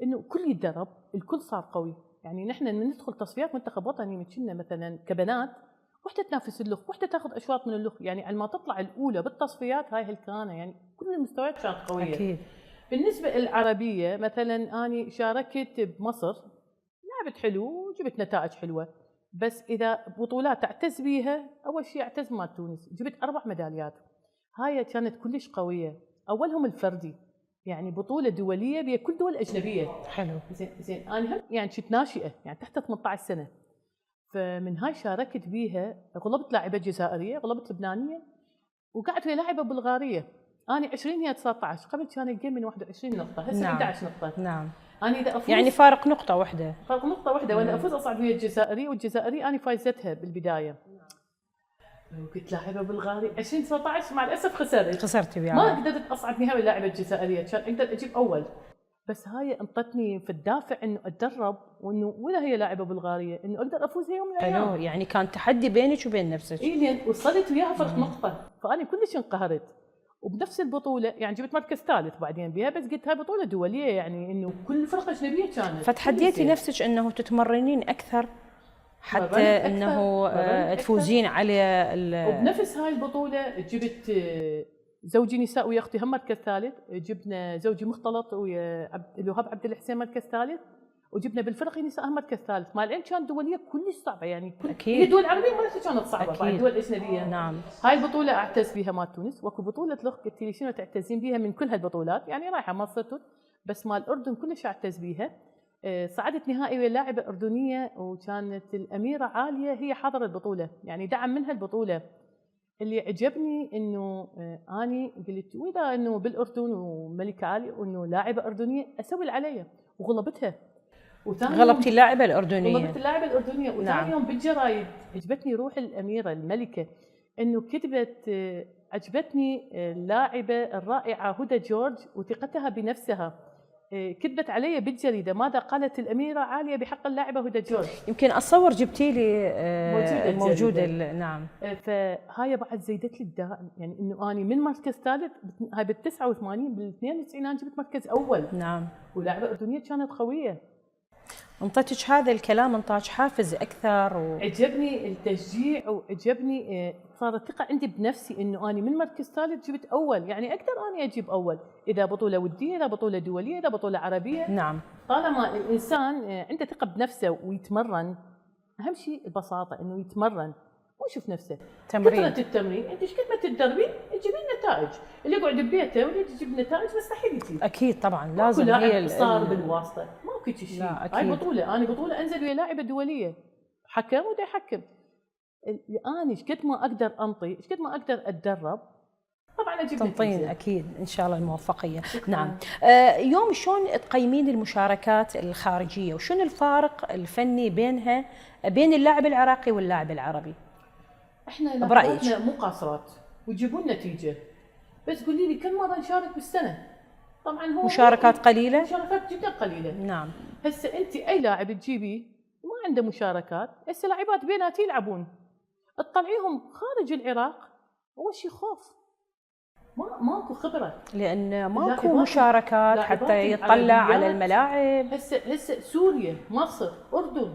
انه كل يتدرب، الكل صار قوي. يعني نحن لما ندخل تصفيات منتخب وطني كنا مثلا كبنات وحده تنافس اللخ، وحده تاخذ اشواط من اللخ، يعني على ما تطلع الاولى بالتصفيات هاي هالكانه، يعني كل المستويات كانت قويه. اكيد. بالنسبه للعربيه مثلا اني شاركت بمصر، لعبت حلو وجبت نتائج حلوه، بس اذا بطولات تعتز بيها، اول شيء اعتز مال تونس، جبت 4 ميداليات. هاي كانت كلش قويه. اولهم الفردي، يعني بطوله دوليه بها كل دول اجنبيه. حلو. زين انا هم يعني كنت ناشئه، يعني تحت 18 سنه، فمن هاي شاركت بيها. غلبت لاعبه جزائريه، غلبت لبنانيه، وقعدت ويا لاعبه بلغاريه. انا 20 هي 19، قبل كان الجيم من 21 نقطه، هسه نعم. 11 نقطه. نعم. انا اذا افوز يعني فارق نقطه واحده. فرق نقطه واحده، وانا افوز اصعد ويا الجزائري، والجزائري انا فايزتها بالبدايه. وكنت لاعبه بلغاري 2019، مع الاسف خسرتي وياها. ما قدرت اصعد نهائي اللاعبه الجزائريه، كان اقدر اجيب اول. بس هاي انطتني في الدافع انه اتدرب، وانه ولا هي لاعبه بلغاريه، انه اقدر افوز هي يوم من الايام. حلو، يعني كان تحدي بينك وبين نفسك. اي لين وصلت وياها فرق نقطه، فانا كلش انقهرت. وبنفس البطوله يعني جبت مركز ثالث بعدين بها، بس قلت هاي بطوله دوليه، يعني انه كل الفرق اجنبيه كانت. فتحديتي نفسك انه تتمرنين اكثر حتى انه تفوزين على وبنفس هاي البطوله جبت زوجي نساء ويا اختي هم مركز ثالث، جبنا زوجي مختلط ويا الوهاب عبد الحسين مركز ثالث، وجبنا بالفرق نساء هم مركز ثالث. مع العلم كانت دوليه كلش صعبه، يعني اكيد. هي الدول العربيه مالتها كانت صعبه، بعد الدول الاجنبيه. نعم. هاي البطوله اعتز بها مال تونس، واكو بطوله لخ قلت لي شنو تعتزين بها من كل هالبطولات؟ يعني رايحه مصر، بس مال الاردن كلش اعتز بها. صعدت نهائي ويا لاعبه اردنيه، وكانت الاميره عاليه هي حاضره البطوله، يعني دعم منها البطوله. اللي عجبني انه اني قلت واذا انه بالاردن وملكه عاليه وانه لاعبه اردنيه اسوي اللي علي، وغلبتها. غلبتي اللاعبه الاردنيه. غلبت اللاعبه الاردنيه. وثاني نعم. يوم بالجرايد عجبتني روح الاميره الملكه، انه كتبت عجبتني اللاعبه الرائعه هدى جورج وثقتها بنفسها. كتبت علي بالجريده ماذا قالت الاميره عاليه بحق اللاعبه هدى جورج. يمكن اتصور جبتي لي موجوده نعم. فهاي بعد زيدت لي الداعم، يعني انه اني من مركز ثالث، هاي بال 89 بال 92 انا جبت مركز اول. نعم. ولاعبه اردنيه كانت قويه. انطتك هذا الكلام، انطاك حافز اكثر عجبني التشجيع، وعجبني صارت ثقه عندي بنفسي انه اني من مركز ثالث جبت اول، يعني اقدر اني اجيب اول اذا بطوله وديه، اذا بطوله دوليه، اذا بطوله عربيه. نعم. طالما الانسان عنده ثقه بنفسه ويتمرن، اهم شيء البساطه، انه يتمرن ويشوف نفسه. تمرين. كثره التمرين، انت ايش قد ما تتدربين تجيبين نتائج. اللي يقعد ببيته واللي يجيب نتائج مستحيل يجيب. اكيد طبعا لازم. هي صار بالواسطه ماكو شيء. هاي بطوله، انا بطوله انزل ويا لاعبه دوليه، حكم ودا يحكم. انا ايش قد ما اقدر انطي، ايش قد ما اقدر اتدرب، طبعا اجيب تنطين اكيد ان شاء الله الموفقيه. نعم. يوم شلون تقيمين المشاركات الخارجيه، وشنو الفارق الفني بينها بين اللاعب العراقي واللاعب العربي؟ احنا برأيك مو قاصرات ويجيبون نتيجه، بس قولي لي كم مره نشارك بالسنه؟ طبعا هو مشاركات قليله، مشاركات جدا قليله. نعم. هسه انت اي لاعب تجيبيه ما عنده مشاركات، هسه لاعبات بينات يلعبون، تطلعيهم خارج العراق اول شيء خوف، ماكو خبره، لان ماكو مشاركات حتى يطلع على الملاعب. هسه سوريا، مصر، اردن،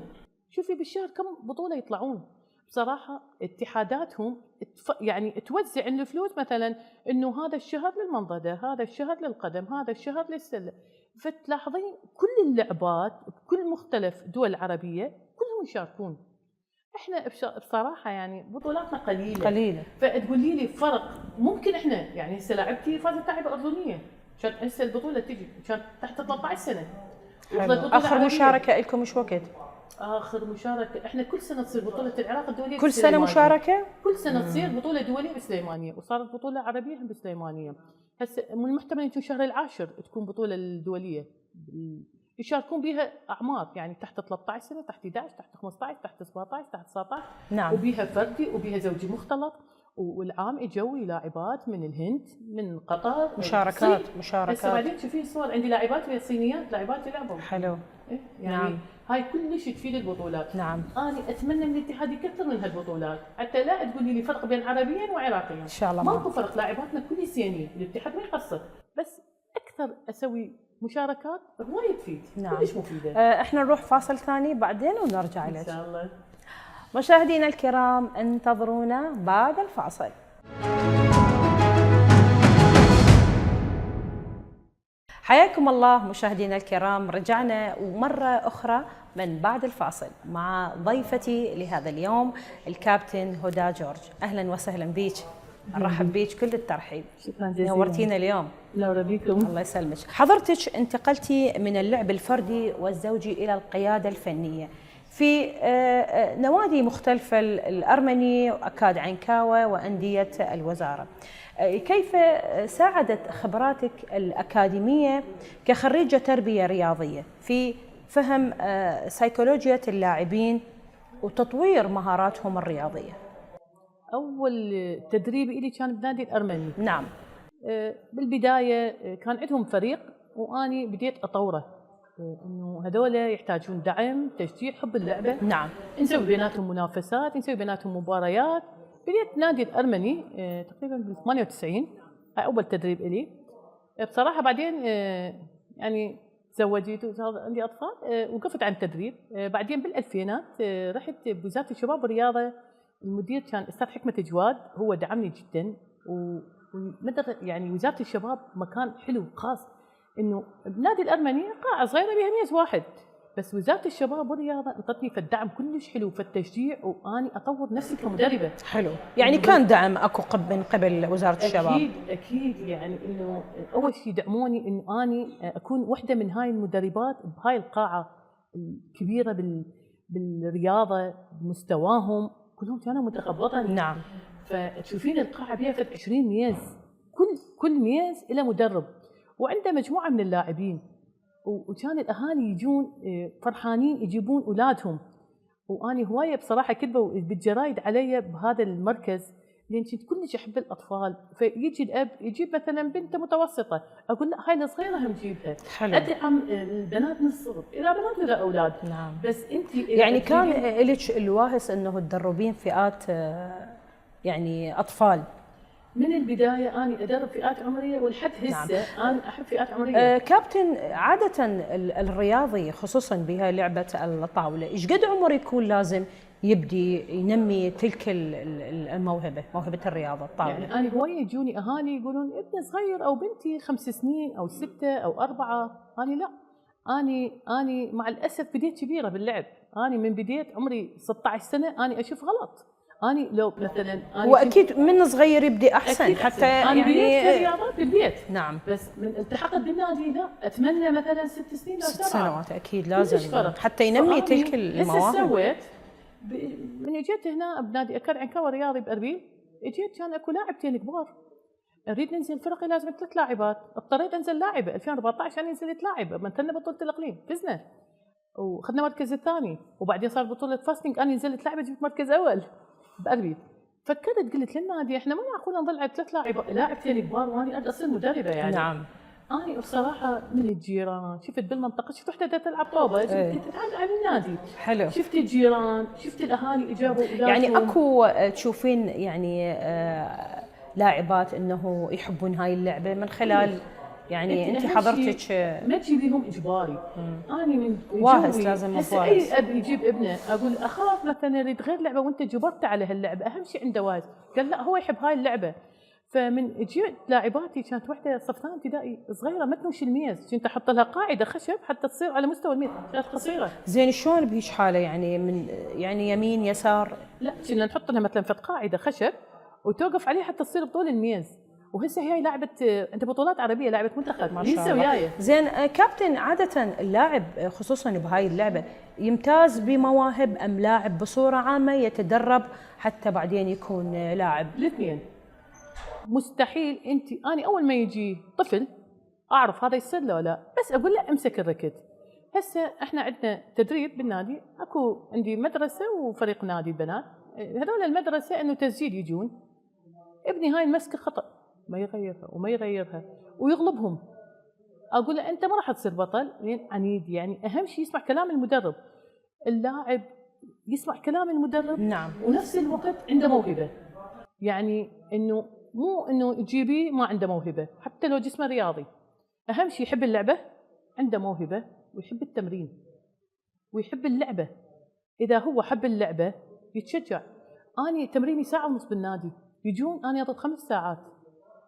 شوفي بالشهر كم بطوله يطلعون. بصراحه اتحاداتهم يعني توزع الفلوس، مثلا انه هذا الشهر للمنضده، هذا الشهر للقدم، هذا الشهر للسله. فتلاحظين كل اللعبات بكل مختلف دول العربيه كلهم يشاركون. احنا بصراحه يعني بطولاتنا قليله. فتقولي لي فرق، ممكن احنا يعني هسه لاعبتي فازت لاعبه اردنيه، كان هسه البطوله تجي كان تحت 13 سنه، حلو. اخر مشاركه لكم ايش وقت؟ اخر مشاركه احنا كل سنه تصير بطوله العراق الدوليه كل سنه مشاركه؟ كل سنه تصير بطوله دوليه بسليمانيه، وصارت بطوله عربيه هم بسليمانيه. هسه من المحتمل يكون الشهر العاشر تكون بطوله الدوليه يشاركون بها اعمار، يعني تحت 13 سنه، تحت 11، تحت 15، تحت 17، تحت 19. نعم. وبيها فردي وبيها زوجي مختلط. والعام اجوا لاعبات من الهند، من قطر، مشاركات الصين. مشاركات. هسه بعدين تشوفين صور عندي لاعبات ويا صينيات، لاعبات يلعبوا. حلو. يعني نعم. هاي كلش تفيد البطولات. نعم. انا اتمنى من الاتحاد يكثر من هالبطولات حتى لا تقولي لي فرق بين عربيا وعراقيا. ان شاء الله ماكو فرق، لاعباتنا كل زينين، الاتحاد ما يقصر، بس اكثر اسوي مشاركات هوايه تفيد. نعم. كلش مفيده. احنا نروح فاصل ثاني بعدين ونرجع ان لك. شاء الله. مشاهدينا الكرام انتظرونا بعد الفاصل. حياكم الله مشاهدينا الكرام، رجعنا ومرة أخرى من بعد الفاصل مع ضيفتي لهذا اليوم الكابتن هدى جورج. أهلا وسهلا بيك، نرحب بيك كل الترحيب. شكرا جزيلا. نورتينا اليوم. نور بيكم. الله يسلمك. حضرتك انتقلتي من اللعب الفردي والزوجي إلى القيادة الفنية في نوادي مختلفة، الأرمني وأكاد عنكاوة وأندية الوزارة. كيف ساعدت خبراتك الأكاديمية كخريجة تربية رياضية في فهم سيكولوجية اللاعبين وتطوير مهاراتهم الرياضية؟ أول تدريب إلي كان بنادي الأرمني. نعم. بالبداية كان عندهم فريق وأني بديت أطوره، إنه هذول يحتاجون دعم، تشجيع، حب اللعبة. نعم. نسوي بيناتهم منافسات، نسوي بيناتهم مباريات. بديت نادي الأرمني تقريبا بال 98، هاي أول تدريب إلي. بصراحة بعدين يعني تزوجت وصار عندي أطفال، وقفت عن التدريب. بعدين بالألفينات رحت بوزارة الشباب والرياضة، المدير كان أستاذ حكمة جواد، هو دعمني جدا. يعني وزارة الشباب مكان حلو خاص، إنه بنادي الأرمني قاعة صغيرة بها 100 واحد، بس وزارة الشباب والرياضة انطتني فالدعم كلش حلو، فالتشجيع، واني اطور نفسي كمدربة. حلو، يعني كان دعم اكو من قبل وزارة الشباب؟ اكيد يعني انه اول شيء دعموني انه اني اكون وحدة من هاي المدربات بهاي القاعة الكبيرة بالرياضة، بمستواهم كلهم كانوا متخبطين. نعم. فتشوفين القاعة بها 20 ميز، كل ميز له مدرب وعنده مجموعة من اللاعبين، وكان الاهالي يجون فرحانين يجيبون اولادهم. واني هوايه بصراحه كتبوا بالجرايد علي بهذا المركز، لان كنت كلش احب الاطفال. فيجي الاب يجيب مثلا بنته متوسطه، اقول لا هاي الصغيره هم جيبها. حلو. ادعم البنات من الصغر، اذا بنات ولا اولاد. نعم. بس انت يعني كان لك الواهس انه تدربين فئات يعني اطفال؟ من البداية أنا أدرب فئات عمرية، ولحد هسه نعم. أنا أحب فئات عمرية. كابتن، عادة الرياضي خصوصا بها لعبة الطاولة، إيش قد عمر يكون لازم يبدي ينمي تلك الموهبة، موهبة الرياضة الطاولة؟ يعني أنا هواية يجوني أهالي يقولون ابني صغير أو بنتي 5 سنين أو 6 أو 4، أنا لا، أنا مع الأسف بديت كبيرة باللعب. أنا من بديت عمري 16 سنة أنا أشوف غلط. أنا لو مثلا واكيد من صغير يبدي احسن حتى أنا يعني رياضات بالبيت. نعم. بس من التحقت بالنادي لا، اتمنى مثلا 6 سنين او 6 سنوات اكيد لازم حتى ينمي تلك المواهب. هسه سويت من اجيت هنا بنادي اكاد عنكاوة رياضي باربيل، اجيت كان اكو لاعبتين كبار، اريد ننزل فرقي لازم 3 لاعبات، اضطريت انزل لاعبه 2014 انا نزلت لاعبه، مثلنا بطوله الاقليم فزنا واخذنا المركز الثاني، وبعدين صار بطوله فاستنج انا نزلت لاعبه جبت مركز اول بأربيل. فكرت قلت للنادي احنا ما معقول نظل على 3 لاعبتين كبار واني اريد اصير مدربه يعني. نعم. انا بصراحه من الجيران شفت بالمنطقه، شفت وحده تلعب طوبه تتعلم على النادي. حلو. شفت الجيران، شفت الاهالي اجابوا يعني اكو تشوفين يعني لاعبات انه يحبون هاي اللعبه من خلال يعني انت حضرتك ما تجيبيهم اجباري. انا من واهس لازم واهس. اي اب يجيب ابنه اقول اخاف مثلا يريد غير لعبه وانت جبرت على هاللعبه، اهم شيء عنده واهس. قال لا هو يحب هاي اللعبه. فمن جيت لاعباتي كانت وحده صف ثاني ابتدائي صغيره ما تمشي الميز، كنت احط لها قاعده خشب حتى تصير على مستوى الميز، كانت قصيره. زين شلون بهيج حاله يعني من يعني يمين يسار؟ لا كنا نحط لها مثلا في قاعده خشب وتوقف عليها حتى تصير بطول الميز، وهسه هي لعبت انت بطولات عربيه، لعبت منتخب ما شاء لسه الله. وياي. زين كابتن، عاده اللاعب خصوصا بهاي اللعبه يمتاز بمواهب ام لاعب بصوره عامه يتدرب حتى بعدين يكون لاعب؟ الاثنين. مستحيل انا اول ما يجي طفل اعرف هذا يصير له ولا، بس اقول له امسك الركض. هسه احنا عندنا تدريب بالنادي، اكو عندي مدرسه وفريق نادي بنات. هذول المدرسه انه تسجيل يجون، ابني هاي المسكه خطا، ما يغيرها وما يغيرها ويغلبهم. اقول له انت ما راح تصير بطل لين عنيد. يعني اهم شيء يسمع كلام المدرب. اللاعب يسمع كلام المدرب، نعم، ونفس الوقت عنده موهبه. يعني انه مو انه تجيبيه ما عنده موهبه، حتى لو جسمه رياضي. اهم شيء يحب اللعبه، عنده موهبه ويحب التمرين ويحب اللعبه. اذا هو حب اللعبه يتشجع. اني تمريني ساعه ونص بالنادي، يجون انا اضل 5 ساعات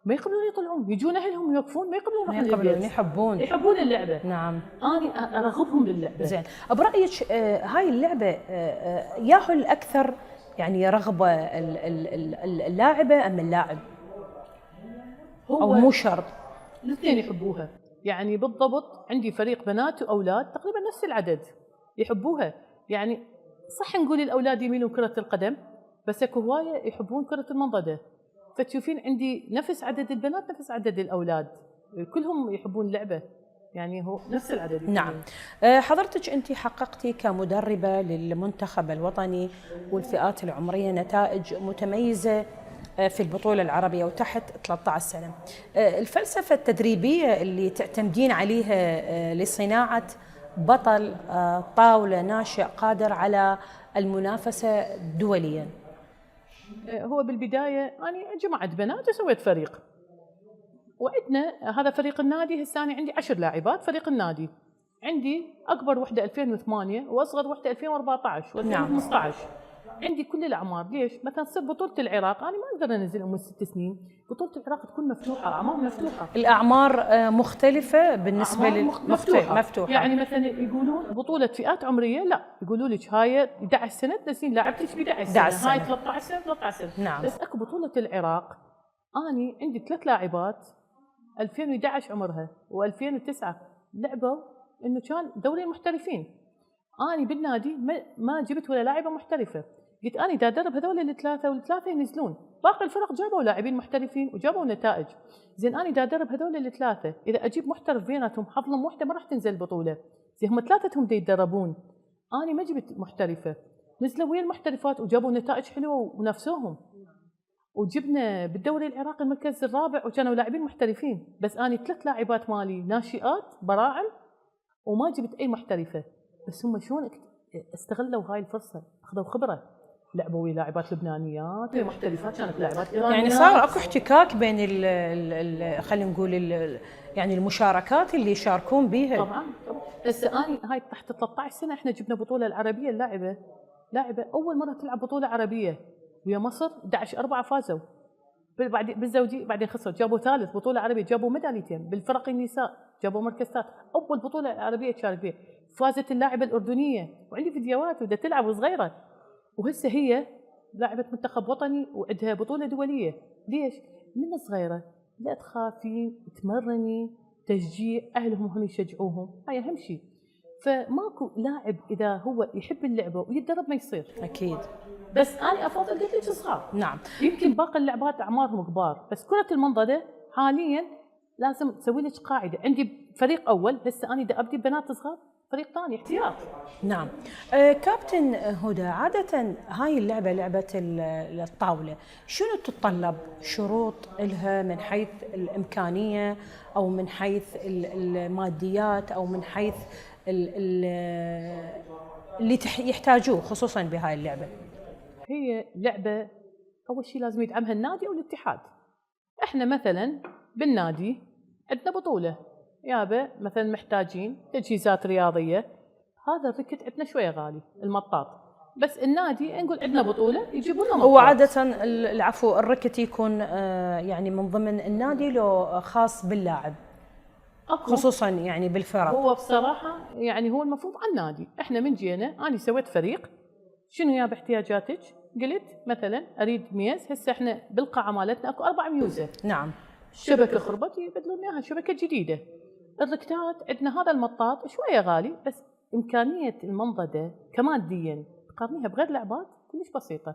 ما يقبلون يطلعون، يجون اهلهم يوقفون ما يقبلون يحبون اللعبه. نعم، اني ارغبهم باللعبه. زين، برايك هاي اللعبه ياهل الاكثر يعني رغبه اللاعبه ام اللاعب؟ او مو شرط؟ الاثنين يحبوها. يعني بالضبط عندي فريق بنات واولاد تقريبا نفس العدد يحبوها. يعني صح نقول الاولاد يميلون كره القدم، بس اكو هوايه يحبون كره المنضده. فتشوفين عندي نفس عدد البنات نفس عدد الاولاد، كلهم يحبون اللعبه. يعني هو نفس العدد. نعم. حضرتك انت حققتي كمدربه للمنتخب الوطني والفئات العمريه نتائج متميزه في البطوله العربيه وتحت 13 سنه. الفلسفه التدريبيه اللي تعتمدين عليها لصناعه بطل طاوله ناشئ قادر على المنافسه دوليا؟ هو بالبدايه انا جمعت بنات وسويت فريق، وعندنا هذا فريق النادي. هسه انا عندي 10 لاعبات فريق النادي. عندي اكبر وحده 2008 واصغر وحده 2014 و2015. عندي كل الاعمار. ليش؟ مثلا تصير بطوله العراق انا ما اقدر انزل من 6 سنين، بطوله العراق تكون مفتوحه، اعمار مفتوحه. الاعمار مختلفه بالنسبه مفتوحه. يعني مثلا يقولون بطوله فئات عمريه، لا يقولوا لك هاي 11 سنه تنزلين لاعبتك ب 11 سنه، هاي 13 سنه 13 سنه. نعم. بس اكو بطوله العراق اني عندي 3 لاعبات 2011 عمرها و2009 لعبوا انه كان دوري المحترفين. اني بالنادي ما جبت ولا لاعبه محترفه. قلت اني دا ادرب هذول الثلاثه والثلاثه ينزلون، باقي الفرق جابوا لاعبين محترفين وجابوا نتائج. زين اني دا ادرب هذول الثلاثه، اذا اجيب محترف بيناتهم حظلم وحده ما راح تنزل البطوله. زين هم ثلاثتهم دا يتدربون، اني ما جبت محترفه. نزلوا ويا المحترفات وجابوا نتائج حلوه ونفسوهم. وجبنا بالدوري العراقي المركز الرابع وكانوا لاعبين محترفين. بس اني 3 لاعبات مالي ناشئات براعم وما جبت اي محترفه. بس هم شلون استغلوا هاي الفرصه، اخذوا خبره، لعبوا ويا لاعبات لبنانيات ويا محترفات كانت لاعبات ايرانيات. يعني صار اكو احتكاك بين خلينا نقول يعني المشاركات اللي يشاركون بها. طبعا. هسه اني هاي تحت 13 سنه احنا جبنا بطوله العربيه. لاعبه اول مره تلعب بطوله عربيه ويا مصر 11-4 فازوا بالزوجي، بعدين خسروا، جابوا ثالث بطوله عربيه، جابوا ميداليتين بالفرق النساء، جابوا مركز ثالث. اول بطوله عربيه تشارك فيها فازت اللاعبه الاردنيه، وعندي فيديوهات ودا تلعب صغيره. وهسه هي لاعبه منتخب وطني وعندها بطوله دوليه. ليش؟ من صغيره لا تخافين، تمرني، تشجيع، اهلهم هم يشجعوهم، هاي اهم شيء. فماكو لاعب اذا هو يحب اللعبه ويتدرب ما يصير. اكيد. بس انا افضل قلت لك صغار. نعم. يمكن باقي اللعبات اعمارهم كبار، بس كره المنضده حاليا لازم تسوي لك قاعده. عندي فريق اول، هسه انا دا ابدي بنات صغار، فريق ثاني احتياط. نعم. كابتن هدى، عاده هاي اللعبه لعبه الطاوله شنو تتطلب شروط لها من حيث الامكانيه او من حيث الماديات او من حيث اللي يحتاجوه خصوصا بهاي اللعبه؟ هي لعبه اول شيء لازم يدعمها النادي او الاتحاد. احنا مثلا بالنادي عندنا بطوله يابا، مثلا محتاجين تجهيزات رياضيه، هذا الركت عندنا شويه غالي المطاط. بس النادي نقول عندنا بطوله يجيبوا لنا مطاط. هو عاده العفو الركت يكون يعني من ضمن النادي لو خاص باللاعب خصوصا يعني بالفرق؟ هو بصراحه يعني هو المفروض على النادي. احنا من جينا انا سويت فريق، شنو يا باحتياجاتك؟ قلت مثلا اريد ميز. هسه احنا بالقاعه مالتنا اكو 4 ميوزه. نعم. الشبكه خربت يبدلون اياها شبكه جديده. الركتات عندنا هذا المطاط شويه غالي، بس امكانيه المنضده كماديا تقارنيها بغير لعبات كلش بسيطه.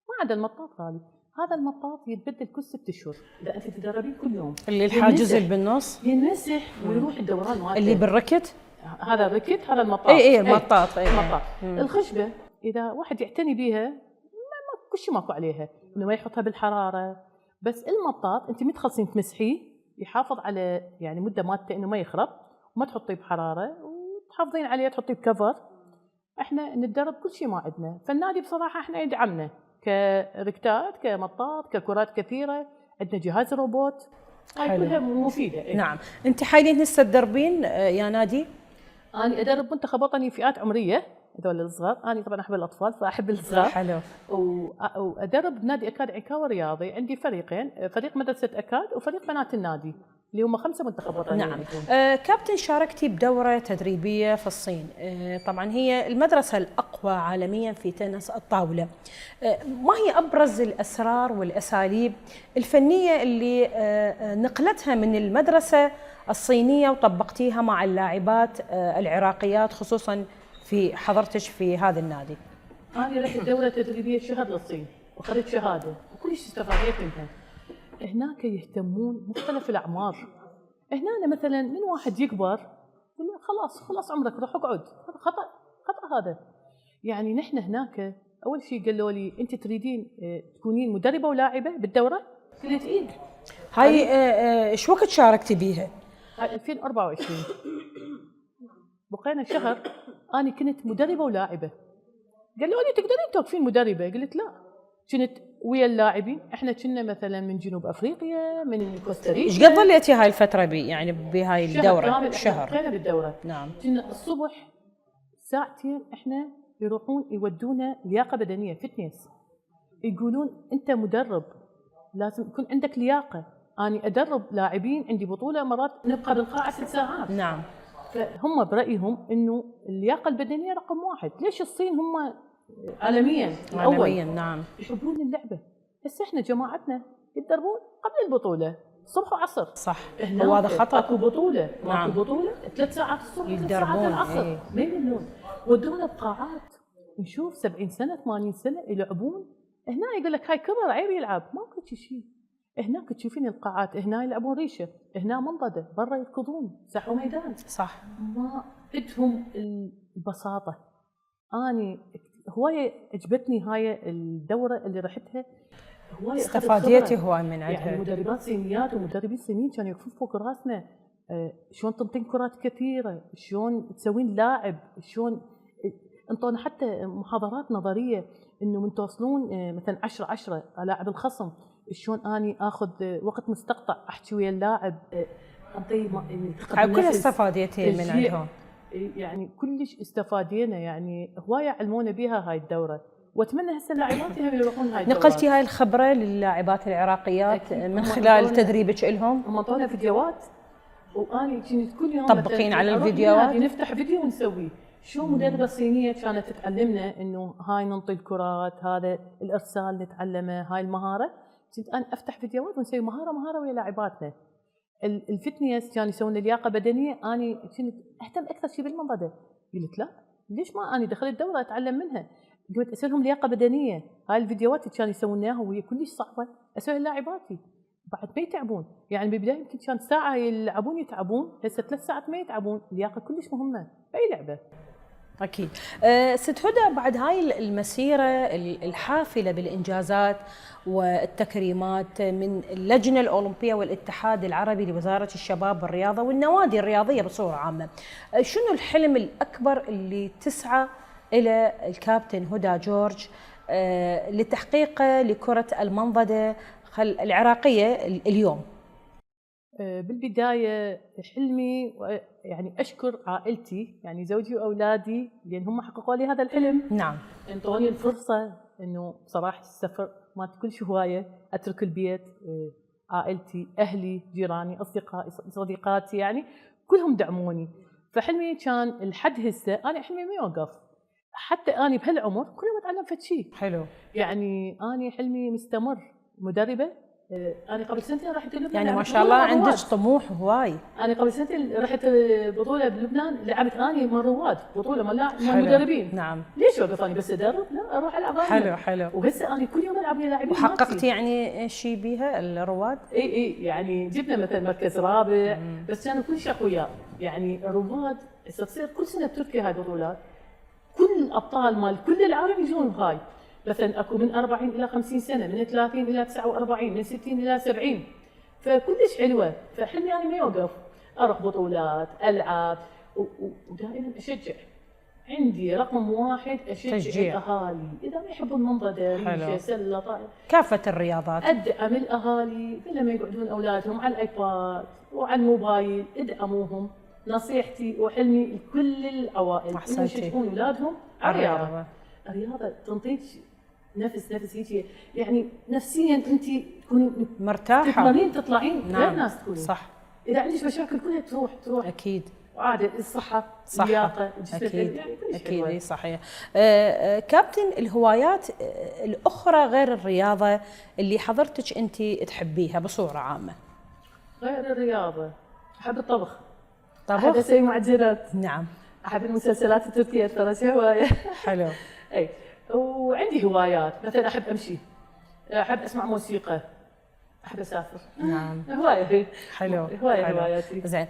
ما عدا المطاط غالي. هذا المطاط يتبدل كل 6 اشهر اذا انت تدربين كل يوم. اللي الحاجز اللي بالنص ينمسح ويروح الدوران مالته. اللي بالركت. هذا الركت، هذا المطاط. اي المطاط. المطاط. الخشبه اذا واحد يعتني بيها ما كل شيء ماكو عليها، انه ما يحطها بالحراره. بس المطاط انت ما تخلصين تمسحيه، يحافظ على يعني مده مالته انه ما يخرب، وما تحطيه بحراره، وتحافظين عليه تحطيه بكفر. احنا نتدرب كل شيء ما عندنا، فالنادي بصراحه احنا يدعمنا كركتات، كمطاط، ككرات كثيره، عندنا جهاز روبوت. هاي كلها مفيده. إيه؟ نعم. انت حاليا هسه تدربين يا نادي؟ انا ادرب منتخب وطني فئات عمريه هذول الصغار. انا طبعا احب الاطفال فاحب الصغار. حلو. وادرب نادي اكاد عكاوي رياضي. عندي فريقين، فريق مدرسه اكاد وفريق بنات النادي اللي هم 5 منتخب وطني. نعم. كابتن، شاركتي بدوره تدريبيه في الصين. طبعا هي المدرسه الاقوى عالميا في تنس الطاوله. ما هي ابرز الاسرار والاساليب الفنيه اللي نقلتها من المدرسه الصينيه وطبقتيها مع اللاعبات العراقيات، خصوصا في حضرتك في هذا النادي؟ انا رحت دوره تدريبيه شهر للصين واخذت شهاده وكلش استفادت منها. هناك يهتمون مختلف الاعمار. هنا مثلا من واحد يكبر يقول له خلاص عمرك روح اقعد، هذا خطا هذا. يعني نحن هناك اول شيء قالوا لي انت تريدين تكونين مدربه ولاعبه بالدوره؟ قلت ايه. هاي ايش وقت شاركتي بيها؟ هاي 2024 بقينا شهر. انا كنت مدربه ولاعبه. قالوا لي تقدرين توقفين مدربه؟ قلت لا، كنت ويا اللاعبين. احنا كنا مثلا من جنوب افريقيا، من كوستاريكا. ايش قد ظليتي هاي الفتره يعني بهاي الدوره؟ شهر بقينا بالدوره. نعم. كنا الصبح ساعتين احنا يروحون يودونا لياقه بدنيه فتنس. يقولون انت مدرب لازم يكون عندك لياقه. اني ادرب لاعبين عندي بطوله مرات نبقى بالقاعه 6 ساعات. نعم. فهم برايهم انه اللياقه البدنيه رقم 1. ليش الصين هم عالميا نعم يحبون اللعبه؟ بس احنا جماعتنا يتدربون قبل البطوله صبح وعصر. صح. هو هذا خطا. اكو بطوله نعم. اكو بطوله 3 ساعات الصبح 3 ساعات العصر. ما يملون. ودونا بقاعات نشوف 70 سنه 80 سنه يلعبون. هنا يقول لك هاي كبر عيب يلعب. ماكو شيء. هناك تشوفين القاعات، هنا يلعبون ريشه، هنا منضده، برا يركضون ساحه ميدان. صح. ما عندهم البساطه. اني هوايه عجبتني هاي الدوره اللي رحتها. هوايه استفاديتي هواي من عندها. يعني مدربات صينيات ومدربين صينيين كانوا يوقفون فوق راسنا. شلون تنطين كرات كثيره، شلون تسوين لاعب، شلون انطونا حتى محاضرات نظريه انه من توصلون مثلا 10 لاعب الخصم شلون اني اخذ وقت مستقطع احكي ويا اللاعب انطيه كلها استفاديتي من عندهم. يعني كلش استفادينا. يعني هوايه علمونا بها هاي الدوره، واتمنى هسه اللاعبات هم يروحون هاي الدورات. نقلتي هاي الخبره للاعبات العراقيات من خلال تدريبك لهم؟ هم اعطونا فيديوهات واني كنت كل يوم طبقين على الفيديوهات. نفتح فيديو ونسوي. شو مدربه صينيه كانت تعلمنا انه هاي ننطي الكرات، هذا الارسال نتعلمه، هاي المهاره. كنت انا افتح فيديوهات ونسوي مهاره ويا لاعباتنا. الفتنس كانوا يسوون لياقه بدنيه. اني كنت اهتم اكثر شيء بالمنضده. قلت لا، ليش ما اني دخلت دوره اتعلم منها؟ قلت اسوي لهم لياقه بدنيه. هاي الفيديوهات اللي كانوا يسوون اياها وهي كلش صعبه اسويها للاعباتي بعد ما يتعبون. يعني بالبدايه يمكن كان ساعه يلعبون يتعبون، هسه 3 ساعات ما يتعبون. اللياقه كلش مهمه باي لعبه. أكيد. ست هدى، بعد هاي المسيرة الحافلة بالإنجازات والتكريمات من اللجنة الأولمبية والاتحاد العربي لوزارة الشباب والرياضة والنوادي الرياضية بصورة عامة، شنو الحلم الأكبر اللي تسعى إلى الكابتن هدى جورج لتحقيقه لكرة المنضدة العراقية اليوم؟ بالبداية حلمي يعني أشكر عائلتي، يعني زوجي وأولادي، لأن هم حققوا لي هذا الحلم. نعم. انطوني الفرصة إنه بصراحة السفر ما كلش هواية، أترك البيت، عائلتي، أهلي، جيراني، أصدقائي، صديقاتي، يعني كلهم دعموني. فحلمي كان الحد هسه أنا حلمي ما يوقف. حتى أنا بهالعمر كل يوم أتعلم فد شيء. حلو. يعني أنا حلمي مستمر، مدربة انا قبل سنتين رحت لبنان، يعني ما لعبت شاء الله بطولة مع عندك رواد. طموح هواي. انا قبل سنتين رحت بطوله بلبنان، لعبت اني مع رواد بطوله مع حلو. المدربين. نعم. ليش اوقف اني بس ادرب؟ لا، اروح العب أنا. حلو حلو. وهسه انا كل يوم العب ويا لاعبين. وحققتي يعني شيء بيها الرواد؟ اي يعني جبنا مثلا مركز رابع، بس كانوا كل شيء اقوياء. يعني رواد هسه تصير كل سنه بتركيا هاي البطولات، كل الابطال مال كل العالم يجون بهاي. مثلا اكو من 40 الى 50 سنه، من 30 الى 49، من 60 الى 70، فكلش حلوه. فحلمي يعني ما يوقف، اروح بطولات، العب، ودائما اشجع. عندي رقم واحد اشجع تشجيع. الاهالي، اذا ما يحبون المنظر حلو. ريشه سله طائره، كافة الرياضات. ادعم الاهالي لما يقعدون اولادهم على الايباد وعلى الموبايل، ادعموهم. نصيحتي وحلمي لكل العوائل أحسنتي. انه يشجعون اولادهم على الرياضة. الرياضه. الرياضه تنطيك نفس هيك، يعني نفسيا انت تكونين مرتاحة. تتمرين تطلعين غير نعم ناس تكونين. صح. اذا عندك مشاكل كلها تروح. أكيد. وعادة الصحه، صح. اللياقه، الجسم أكيد يعني كلش أكيد حلوة. إي صحيح. كابتن، الهوايات الأخرى غير الرياضة اللي حضرتك أنت تحبيها بصورة عامة؟ غير الرياضه احب الطبخ، احب طبخ؟ اسوي معجنات، نعم. احب المسلسلات التركيه اتفرج هوايه. حلو. اي، وعندي هوايات، مثلا احب امشي، احب اسمع موسيقى، احب اسافر. نعم. هوايه. حلو. هوايه حلو. هواياتي. زين.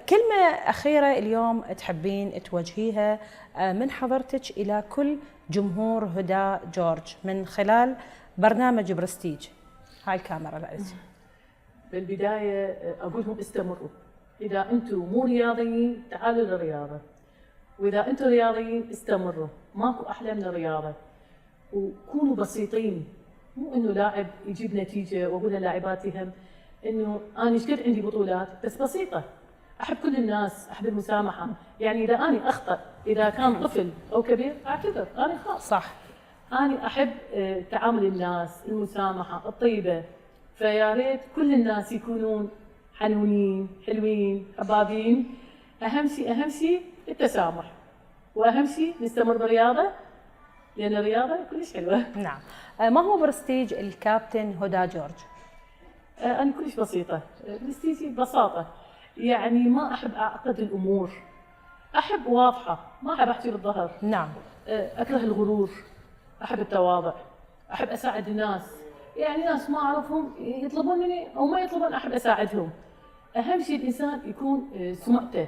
كلمة أخيرة اليوم تحبين توجهيها من حضرتك إلى كل جمهور هدى جورج من خلال برنامج برستيج. هاي الكاميرا لك. بالبدايه اقول لهم استمروا، اذا انتم مو رياضيين تعالوا للرياضه، واذا انتم رياضيين استمروا، ماكو احلى من الرياضه. وكونوا بسيطين، مو انه لاعب يجيب نتيجه واقول للاعباتي هم انه انا ايش قد عندي بطولات بس بسيطه. احب كل الناس، احب المسامحه، يعني اذا اني اخطا، اذا كان طفل او كبير اعتذر، انا خاص. صح. انا احب تعامل الناس، المسامحه، الطيبه. فيا ريت كل الناس يكونون حنونين، حلوين، حبابين. اهم شيء التسامح، واهم شيء نستمر بالرياضه، لان الرياضه كلش حلوه. نعم. ما هو برستيج الكابتن هدى جورج؟ انا كلش بسيطه، برستيجي ببساطه، يعني ما احب اعقد الامور، احب واضحه، ما احب احكي بالظهر. نعم. اكره الغرور، احب التواضع، احب اساعد الناس، يعني ناس ما اعرفهم يطلبون مني او ما يطلبون احب اساعدهم. اهم شيء الانسان يكون سمعته.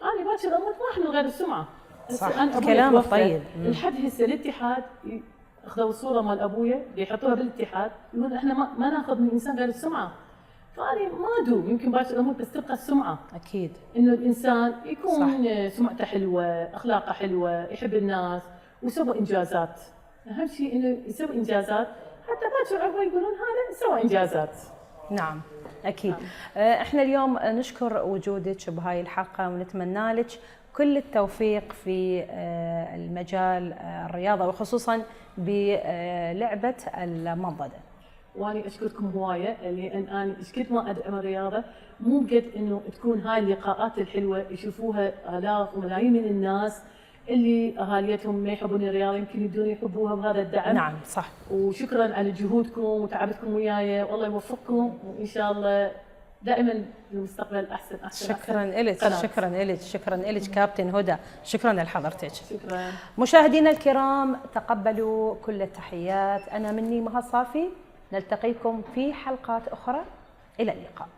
انا باكر اموت ما احمل غير السمعه. صح. أنا أبوي كلام توفى. طيب. لحد هسه الاتحاد اخذوا الصوره مال ابويا يحطوها بالاتحاد، يقول احنا ما ناخذ من الانسان غير السمعه. فاني ما ادوم، يمكن باكر اموت بس تبقى السمعه. أكيد. انه الانسان يكون سمعته حلوه، اخلاقه حلوه، يحب الناس ويسوي انجازات. اهم شيء انه يسوي انجازات حتى باكر عقبه يقولون هذا سوى انجازات. نعم أكيد. احنا اليوم نشكر وجودك بهاي الحلقة ونتمنى لك كل التوفيق في المجال الرياضة وخصوصا بلعبة المنضدة. واني اشكركم هوايه، لان انا ايش قد ما ادعم الرياضه، مو بقد انه تكون هاي اللقاءات الحلوه يشوفوها الاف وملايين من الناس اللي اهاليتهم ما يحبون الرياضه، يمكن يبدون يحبوها بهذا الدعم. نعم صح. وشكرا على جهودكم وتعبتكم وياي، والله يوفقكم، وان شاء الله دائما المستقبل احسن. شكرا لك. شكرا لك. شكرا لك كابتن هدى، شكرا لحضرتك. شكرا. مشاهدينا الكرام تقبلوا كل التحيات، انا مني مها صافي، نلتقيكم في حلقات اخرى، الى اللقاء.